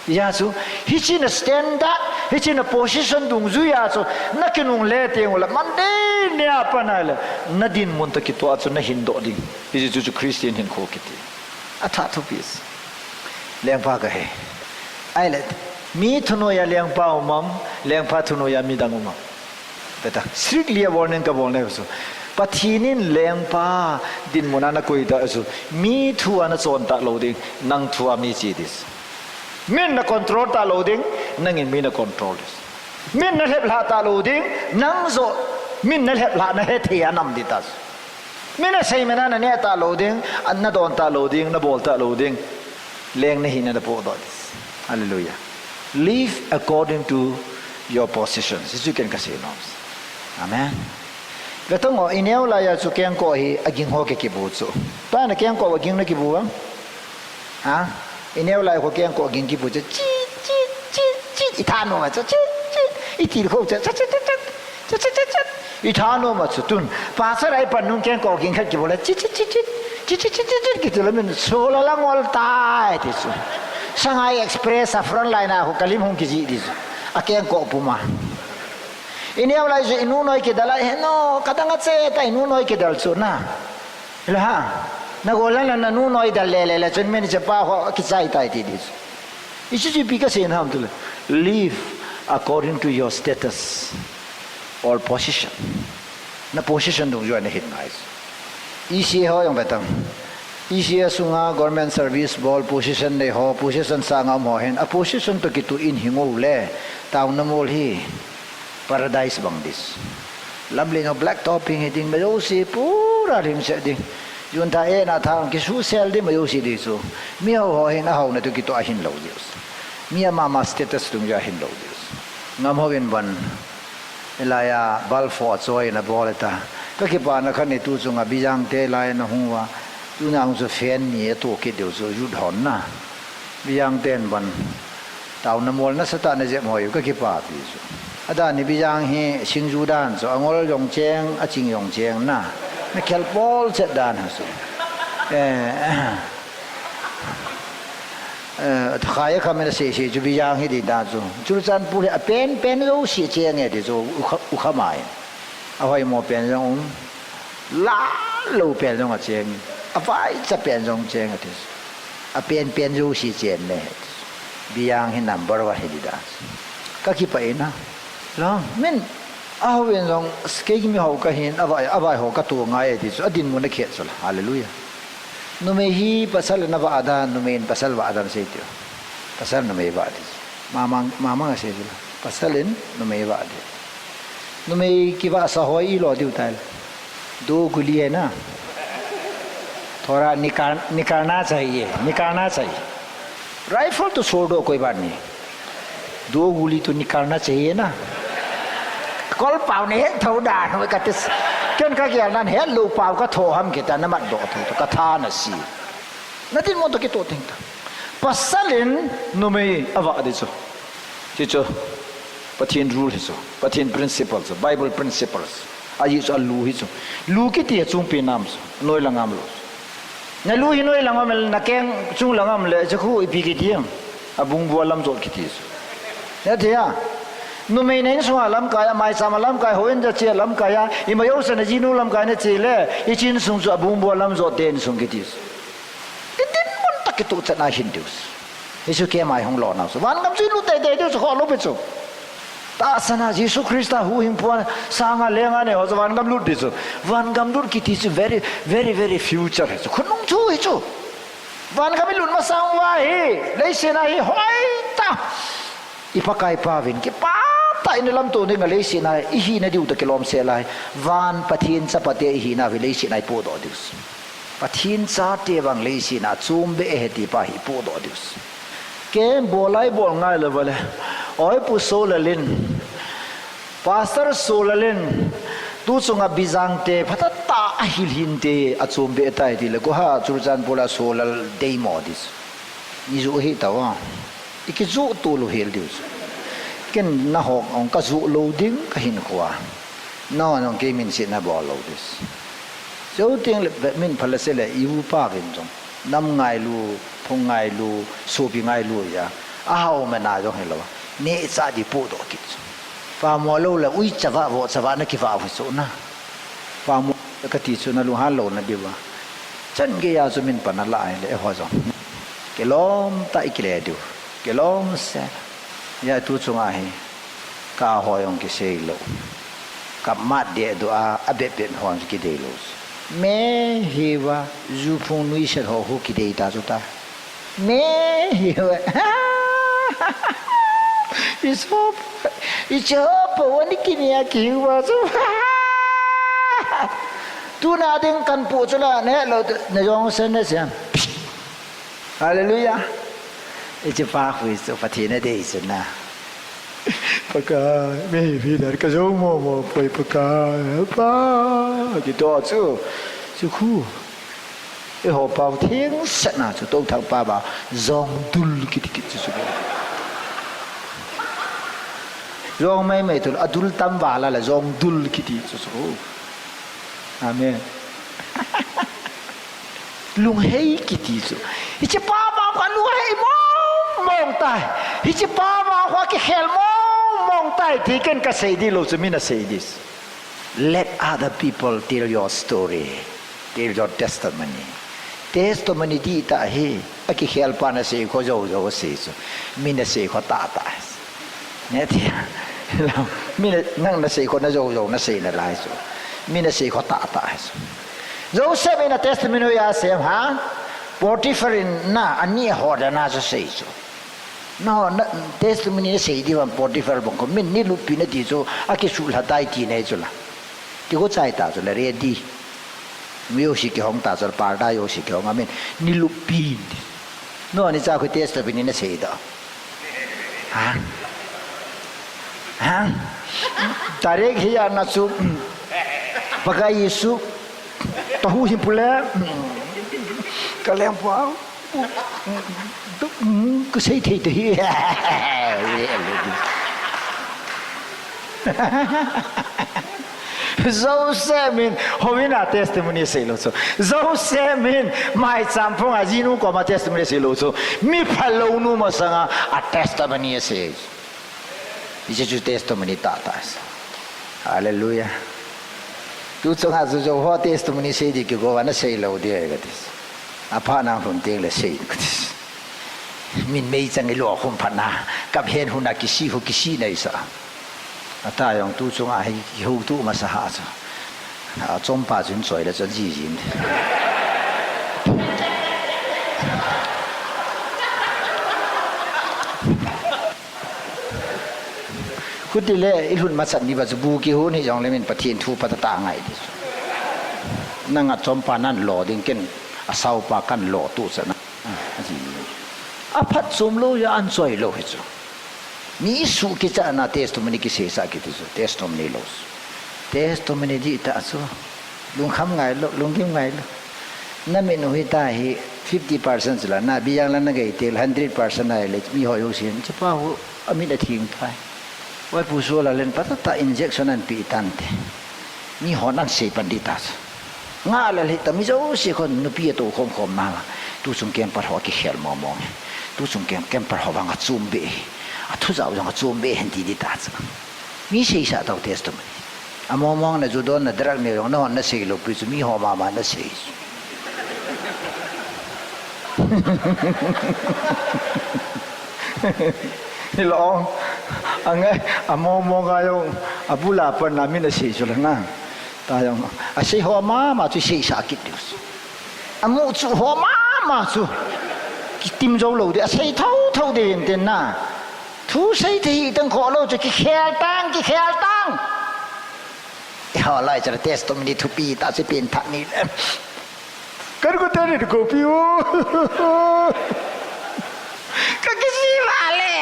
Hijeh chun, hiche na standard, hiche na position dungjuia chu, na kinungle teng uleh, Monday nia pat ahileh, na dinmun toh kitoh a chu na hindoh ding. Hiche chu, chu Christian hinkho kiti. Athah thupi. Lengpa kahi. Ahileh, mi thunoiya lengpa um am, lengpa thunoiya midang um am. Beta, strictly a warning kabol nai chu. Pathen in lengpa dinmun a nakoi ta chu. Mi thu a nachon talou ding, nang thu a mi che ding. Min na control talou ding, nangin mi na control ding. Min na lheplhah talou ding, nang joh min na lheplhah na hethei a nam ding ta chu. Min asei man a naneh talou ding, an nadon talou ding, nabol talou ding. Leng nahina napohdoh ding. Hallelujah. Live according to your position. Hichu ken kasei nom. Amen. Ve tang o, ineo laiya chu kengkoh hi aging ho kikibu chu. Tua na kengkoh aging nakibu am? Ha? Ineo lai ho kengkoh aging kibu chu. Chi, chi, chi, chi. Ithanom a chu. Chi, chi. Itil kho chu. Chi, chi, chi, chi. Chi, chi, chi, chi. Ithanom a chu tun. Pastor a ipan nung kengkoh ging khat kibu le. Chi, chi, chi, chi. Chi, chi, chi, chi, chi. Kiti le min sola la ngol tai ti chu. Sangai Express a front line a ho kalim hung kiji di chu. Akengkoh puma. Ineo lai chu inu noi kidal a heno, kadang a che ta inu noi kidal chu na. Hila ha. Nagol a nanu noi dal le le le chun manager pa ho kichai tai ti di chu. Hichu chu ipi kasei ham tile. Live according to your status or position. Na position dungjuia nahin ngai. E C A ho jong ve tang. E C A sunga government service bol position nei ho, position sanga um ho hin. A position toh kitoh in hing uleh. Taona mol hi. Paradise bang ding. Lamlen ho black topping hi ding, majouse pura lim se ding. Junta e na thang kisusel ding, majouse ding chu. Mi ho ho hin ahaona toh kitoh ahin lou ding. Mi ama ama status dungjuia ahin lou ding. Ngam hou in ban. Ilaiya balfo choi na bol ta. Kakipana khat ni tu chunga Bijang te lai na hung uva. Tuna hung chu fan ni atoh kit diu chu youth hon na. Bijang ten ban. Taona mol nasatah a najep hoi u kakipapi chu. Adan hi Bijang hi singju dan chu angol jong cheng, aching jong cheng na. Nakhel pol chet dan ha chu. Eh, eh, khai a kham in asei sei chu Bijang hi di dan chu. Churachandpur hi apen pen jouse cheng e ti chu ukha, ukha mai. Ahoimo pen jong um. Lalou pen jong acheng. Avaicha pen jong cheng ati. Apen pen jouse chen ne. Bijang hi number one hi di da. Kakipah e na. Lang, min, ahou in jong, kei kimi hou kahin, avai, avai ho katoh ngai e ti chu, adinmun akhet chu la. Hallelujah. Numei hi pasal in avah dan, numei in pasal vah dan sei tiu. Pasal numei vah di. Mamang, mamang asei chu la. Pasal in numei vah di. Numei kivahsa hoi ilo diu tai la. दो गोली है ना, थोड़ा निकाल, निकालना चाहिए, निकालना चाहिए। राइफल तो छोड़ दो, कोई बात नहीं, दो गोली तो निकालना चाहिए ना। Kol pao nahet thou dan, kati. Ken kagel nan hetlou pao katho ham kita, namat doh thou, katha nasi. Nadinmun toh kitoh teng ta. Pasal in numei avah di chu. Hichu Pathen rule hi chu. Pathen principle chu. Bible principles. Ajeh chu alu hi chu. Lu kiti hi achungpen nam chu. Noi lang a um lou. Nalu hi noi lang a um le, nakeng chung lang a um le, chu khu ipi kiti ham. Abung bua lam jot kiti chu. Nathei a. Numei na insunga lamkai a, maicham a lamkai, houin a che a lamkai a, ima jouse najinu lamkai nache le, hiche insung chu abung bua lam jot te insung kiti chu. Idinmun toh kitoh chan a hin diu. Hichu keima hung lona chu. Vangam chu ilut teitei diu chu, kholou pi chu. Tahsan a Jesu Christa huhhingpu a sanga lenga nei ho chu vangam lut di chu. Vangam lut kiti chu very, very, very future hi chu. Khonung thu hi chu. Vangam ilut masang uva hi, leiset a hi hoitah. I Pakaipa vin kipah tah in ilamto ding a leiset a ihina diu toh kilomsel a hi. Van Pathen chapate ihina hi leiset a ipohdoh diu. Pathen chate vang leiset a chom be ahi ti pa hi ipohdoh diu. Kei bol lai bol ngai lou va le. Oi, Pu Solal in, Pastor Solal in, tu chunga Bijang te phatah tah a hilhin te a chom be tai ti le, ko ha Churachandpur a Solal dei mo dis. Ni ju hi ta wa. I ki ju tu lu hel diu. Ken na hok ong ka ju lo ding ka hin khua. Na hon ong kei min si na bol lo dis. Cheu ting le min phala se le i u pa vin jong. Nam ngailu, phung ngailu, sopi ngailu ya. A hao me na jong hi lo. Ne cha di pu do kit. Pa mo lo le ui chava vo chava na ki va vo so na. Pa mo ka ti chu na lu han lo na di wa. Chan ge ya chu min pa na la ai le ho jong. Ke lom ta i ki le diu. Ke lom se. Ya tu chunga hi. Ka hoi ong kisei lo. Ka mat de do a, a bet bet hon kidei lo. Me hi wa, ju phung nui set ho hu kidei ta chu ta. Me hi wa. I sop, i chop, wa ni kini a ki wa chu. Tu na ding kan pu chu la ne lo, ne jong sen ne siam. Hallelujah. Ichi pa hui su Pathen a dei su na. Pakai, me hi dar ka zo mo mo poi Pakai. Pa, ki to chu. Chu khu. E ho pa thing sa na chu to thang pa ba zong dul kiti kiti chu. Zong mai mai tu a dul tam ba la la zong dul kiti chu chu. Amen. Lunghei kiti chu. Hiche pa vang kho lunghei mong mong tai. Hiche pa vang kho kikhel mong mong tai. Ti ken ka sei di lo chu min a sei dis. Let other people tell your story. Tell your testimony. Testimony di ta hi. A kikhel pa na sei kho zo zo sei chu. Min a sei kho ta ta. Ne ti. Min a nang na sei kho na zo zo na sei na lai chu. Min a sei kho ta ta chu. Joseph in a testimony ya sem ha. Potiphar in na ani ho da na so sei chu. No, na testimony na sei di van Potiphar bong ko min ni lupi na di chu a ki su la dai ti nei chu la. Ki ko chai ta chu la ready. Mi yo si ki hong ta chu la parda yo si ki hong amin. Ni lupi. No, ni cha ko testimony na sei da. Ha? Ha? Tarek hi ya na chu. Pakai Yesu. Tahu hi pule. Ka leng pa. Ka sei thei te hi. Joseph min, ho in a testimony sei lo chu. Joseph min, mai cham phong a jinu ko ma testimony sei lo chu. Mi phalo nu ma sanga a testimony sei. Hiche chu testimony ta ta. Hallelujah. Tu chunga chu jo ho testimony sei di ki go va na sei lo di ai ka ti. A pha na hun ting le sei ka ti. Min mei chang i lo khum pha na. Kap hen hun a kisi hu kisi nei sa. A ta jong tu chunga hi ki hu tu ma sa ha sa. A chom pa chun choi le chon ji jin. Khuti le, i lhun masat ni ba chu bu kihun hi jong le min Pathen thu pha ta ta ngai di chu. Nang a chom pa nan lo ding ken a sau pa kan lo tu sa na. A phat chom lo ya an choi lo hi chu. Mi su kicha na testimony kisei sa kiti chu. Testimony lo. Testimony di ta chu. Lungkham ngai lo, lunggim ngai lo. Na min u hi ta hi fifty percent la, na biyang la na gei te hundred percent ai le, mi ho yo sin, chu pa hu, a min a thing thai. Wai pu su la len pa ta ta injection an pi tan te. Mi ho nan sei pan di ta sa. Nga la le ta mi jo si khon nupi a to khom khom na la. Tu chung kem par ho ki khel mo mo nge. Tu chung kem, kem par ho bang a chum be. A thu jau jong a chum be hen ti di ta sa. Mi sei sa tau testimony. A mong mong na ju don na drug ne jong na hon na sei lo pi chu mi ho mama na sei. Hi lo. A nge a mong mong a jong a bula pan na mi na sei chu la na. Ta jong a sei ho mama chu sei sa kit diu. A mu chu ho mama chu. Ki tim jo lo de a sei thau thau de yen ten na. Thu sei thei hi tang kho lo chu ki khel tang, ki khel tang. I ho lai chu testimony thupi ta chu pen tha ni le. Kan ko te ni ko pi u. Ka ki si la le.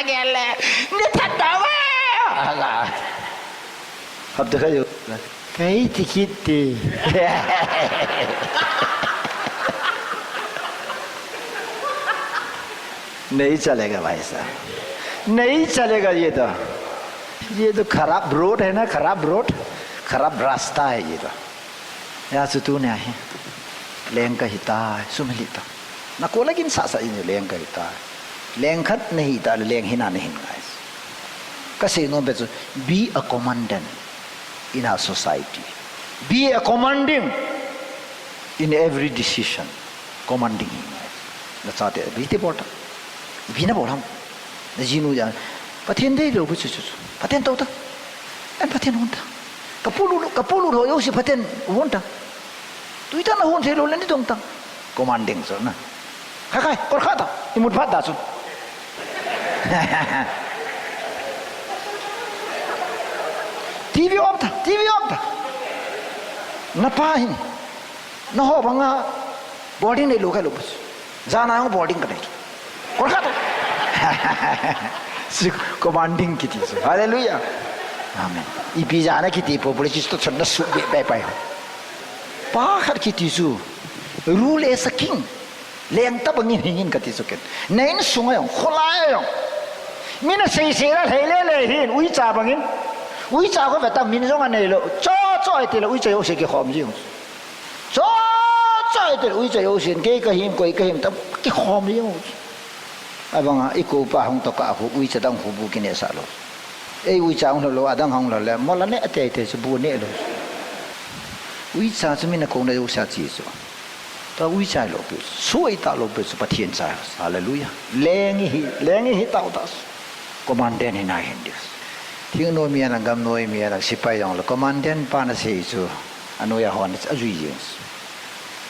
Gele, ni that da ve. Ala. Hap da kayo. Kai tikit ti. नहीं चलेगा भाई साहब, नहीं चलेगा ये तो। ये तो खराब रोड है ना, खराब रोड, खराब रास्ता है ये तो। या सुतू ने आहे। Leng kahi tai, sumili ta. Na ko lagin sa sa in leng kahi tai. Leng khat nahi ta, leng hina nahin ngai. Kasei nom pe chu, be a commandant in our society. Be a commanding in every decision. Commanding hi ngai. Na chate, ipi ti bol ta. Ipi na bol ham. Na jinu ja. Pathen deilou bu chu chu chu. Pathen tou ta. An Pathen hon ta. Ka pulu, ka pulu ho jouse Pathen hon ta. Tui ta na hon theilou le ni dong ta. Commanding chu na. Khai khai, kor kha ta. I mut phat ta chu. TV off ta, TV off ta. Na pa hin. Na ho banga boarding neilou kha lou bus. Jana jong boarding ka nei. Kor kha ta. Si commanding kiti chu. Hallelujah. Amen. Ipi jana kiti population to chon na su be be pai. Pa khat kiti chu. Rule as a king. Leng tabang in hing in kati chu ken. Na insunga jong, kholai a jong. Mina sei sei la lhei le le hin, uicha bang in. Uicha ko ve ta min jong anei lou. Cho cho ai ti lou, uicha jouse kikhom jing. Cho cho ai ti lou, uicha jouse in, kei ka him, koi ka him ta, kikhom jing. Abanga, i ko pa hung to ka khu, uicha dang khu bu kineh sah lou. Ei uicha hung lou, adang hung lou le, mo la ne ate te chu bu neh lou. Uicha chu mina ko na jouse a chi chu. Ta uicha lou pi, sui ta lou pi chu Pathen cha. Hallelujah. Leng hi, leng hi ta ta. Commandant hi na hin dis. Thing noi mi ana, gam noi mi ana, sipai jong le commandant pa na sei chu. Anoiya hon a jui jing.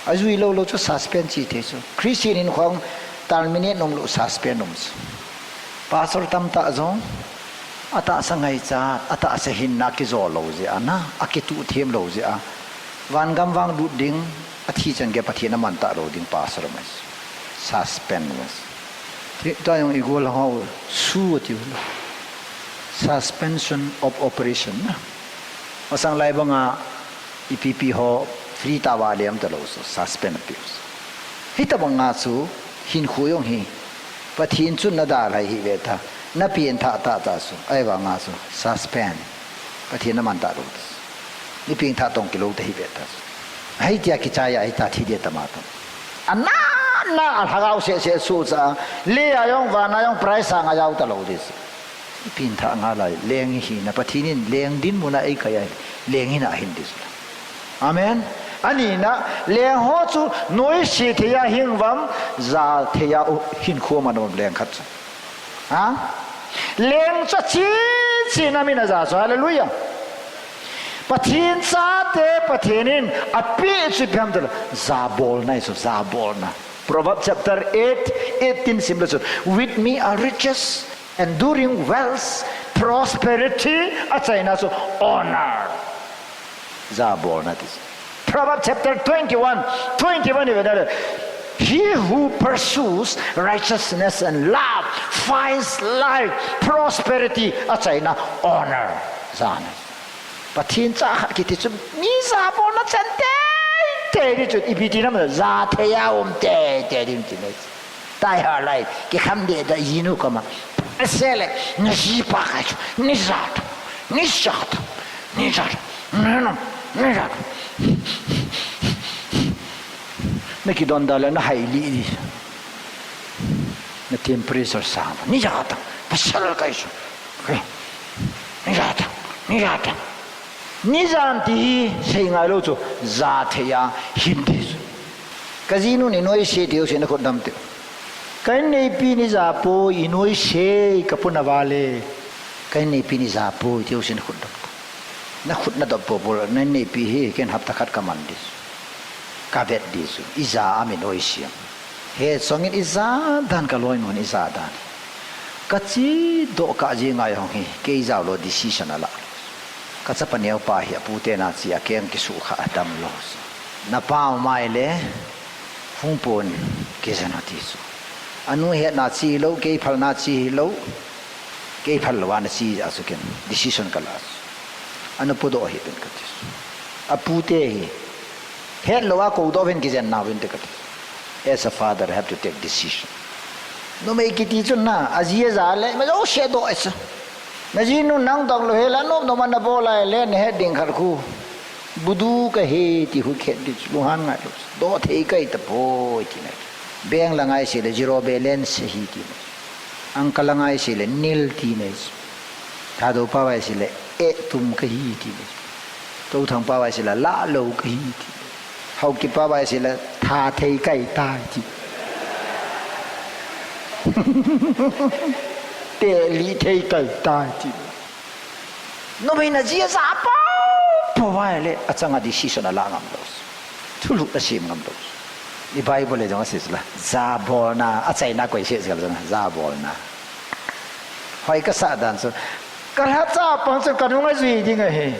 Ajui lou lou chu suspend chi thei chu. Christian in khong terminate nom lou suspend nom chu. Pastor tamtah jong, atahsa ngaichat, atahsa hinna kijou lou jeh a na, akituh them lou jeh a. Vangam vang lut ding, athi chan gei Pathen aman ta lou ding pastor mai. Suspend mai. Thi, tua jong i gol ho su tiu. Suspension of operation na. Masang lai banga ipi pi ho free ta va lem ta lou su, suspend pi. Hita banga chu hinkho jong hi Pathen chun na dalhai hi ve ta, na pen tha ta ta su, ahivanga chu suspend. Pathen na man ta lou. Ni peng tha tong kilou ta hi ve ta su. Hei tia kichai a hita thi de ta ma ta. Ana na a lhagao se se su cha, le a jong vana jong price a nga jau ta lou dis. Pin tha nga lai, leng hi na Pathen in leng dinmun a ei kai a, leng hi na hin dis. Amen. Ani na, leng ho chu noise thei a hing vam, ja thei a u, hinkho man um leng khat chu. Ha? Leng chu chi chi na min a ja chu. Hallelujah. Pathen chate, Pathen in api chu ipi ham tile, ja bolna chu, ja bolna. Proverbs chapter eight, eighteen sim le chu. With me are riches, enduring wealth, prosperity, achaina chu honor. Ja bolna ti. Proverbs chapter twenty-one, twenty-one, even there. He who pursues righteousness and love finds life, prosperity, achaina honor. Jana. Pathen cha khat kiti chu mi ja bolna chan teitei di chu, ipi ti nam ja thei a um teitei di ti ne. Tai ha lai, kikham de da jinu kama. Ase le, na ji pa ka chu, ni ja ta, ni ja ta, ni ja ta, ni no, ni ja ta. Na kidon da le, na hai li di. Na temperature sa, ni ja ta, pasal ka chu. Ni ja ta, ni ja ta. Ni jan ti hi sei ngai lou chu, ja thei a hin ti chu. Ka jinu ni noise ti u se na khut dam ti. Ka inneipi ni ja poi, i noise ka puna vale. Ka inneipi ni ja poi ti u se na khut dam ti. Na khut na dop po po, na inneipi hi ken hapta khat ka man di chu. Ka vet di chu. I ja a mi noise. He chongin i ja dan ka loinun i ja dan. Ka chi doh ka ji ngai hong hi, kei jao lo decision a la. Ka chapa neo pa hi a pute na chi a keng kisu kha a dam lo. Na pa mai le, hung pon ke jan ti chu. Anu he na chi lo, kei phal na chi lo. Kei phal lou a nache a chu ken decision kala chu. Ana pudoh hih uvin kati. Apute hi. Hetlou a koudoh uvin kijen nauvin te kati. As a father have to take decision. Numei kiti chun na, aji aja le, ima jouse doh e chu. Najinu nang dong lou hel a, nom nom a nabol a le, nahet ding khat khu. Budu kahi ti khu khet di chu, lunghan ngai lou. Doh thei kahi tapoi ti na. Bank la ngai se le, zero balance ahi ti na. Uncle la ngai se le, nil ti na. Thadou pa vai se le, eh tum kahi ti na. Touthang pa vai se le, lah lou kahi ti na. Haokip pa vai se le, tha thei kahi tai ti. Teli thei kahi tai ti. Numei na ji aja pau, pau vai le, achang a decision ala ngam lou. Thulhuh asem ngam lou. I Bible le jong asei la, jabolna, achaina koi sei jong, jabolna. Hoi kasah dan chu, kalhacha pang chu kanung ajui ding ahi.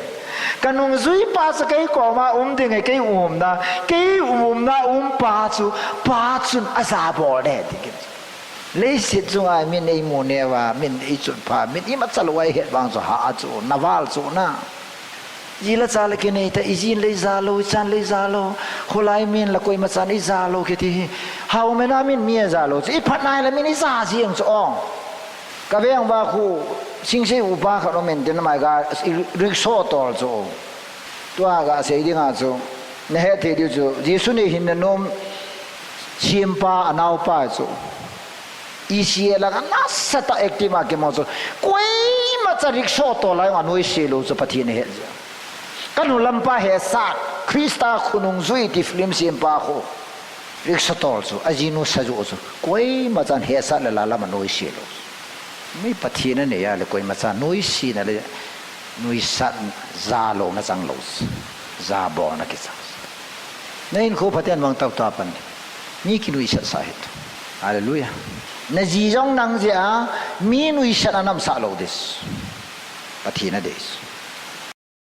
Kanung jui pa chu kei koma um ding ahi, kei umna, kei umna um pa chu, pa chun ajabol ne ding. Leiset chunga min eimu neo a, min eichun pha, min imacha lou a ihet vang chu ha a chu, naval chu na. Ji le cha le kinei ta, ijin le ija lou, ichan le ija lou, kholai min la koima chan ija lou kiti hi. Hao mena min mi aja lou chu, iphat nai le min ija jeng chu ong. Kaveng va khu, Singsei upa khat um in tin mai ga, rickshaw tol chu. Tua ga sei ding a chu, nahet thei diu chu, Jesu nei hinna nom, sempa, anaopa chu. E C A langa nasatah active a kimu chu, koimacha rickshaw tol lai a noise lou chu Pathen ahet jeh. Kanu lampa hesat, Christa khonung jui ti film sempa khu. Rickshaw tol chu, ajinu sajoh chu, koimachan hesat le la lam a noise lou. Mi Pathen anei a le koimacha noise na le, nuisat jalouna chang lou. Jabolna kichang. Na hinkho phaten mang tau ta pan. Mi kinuisat sa hih. Hallelujah. Na ji jong nang jeh a, mi nuisat a namsah lou ding. Pathen adei.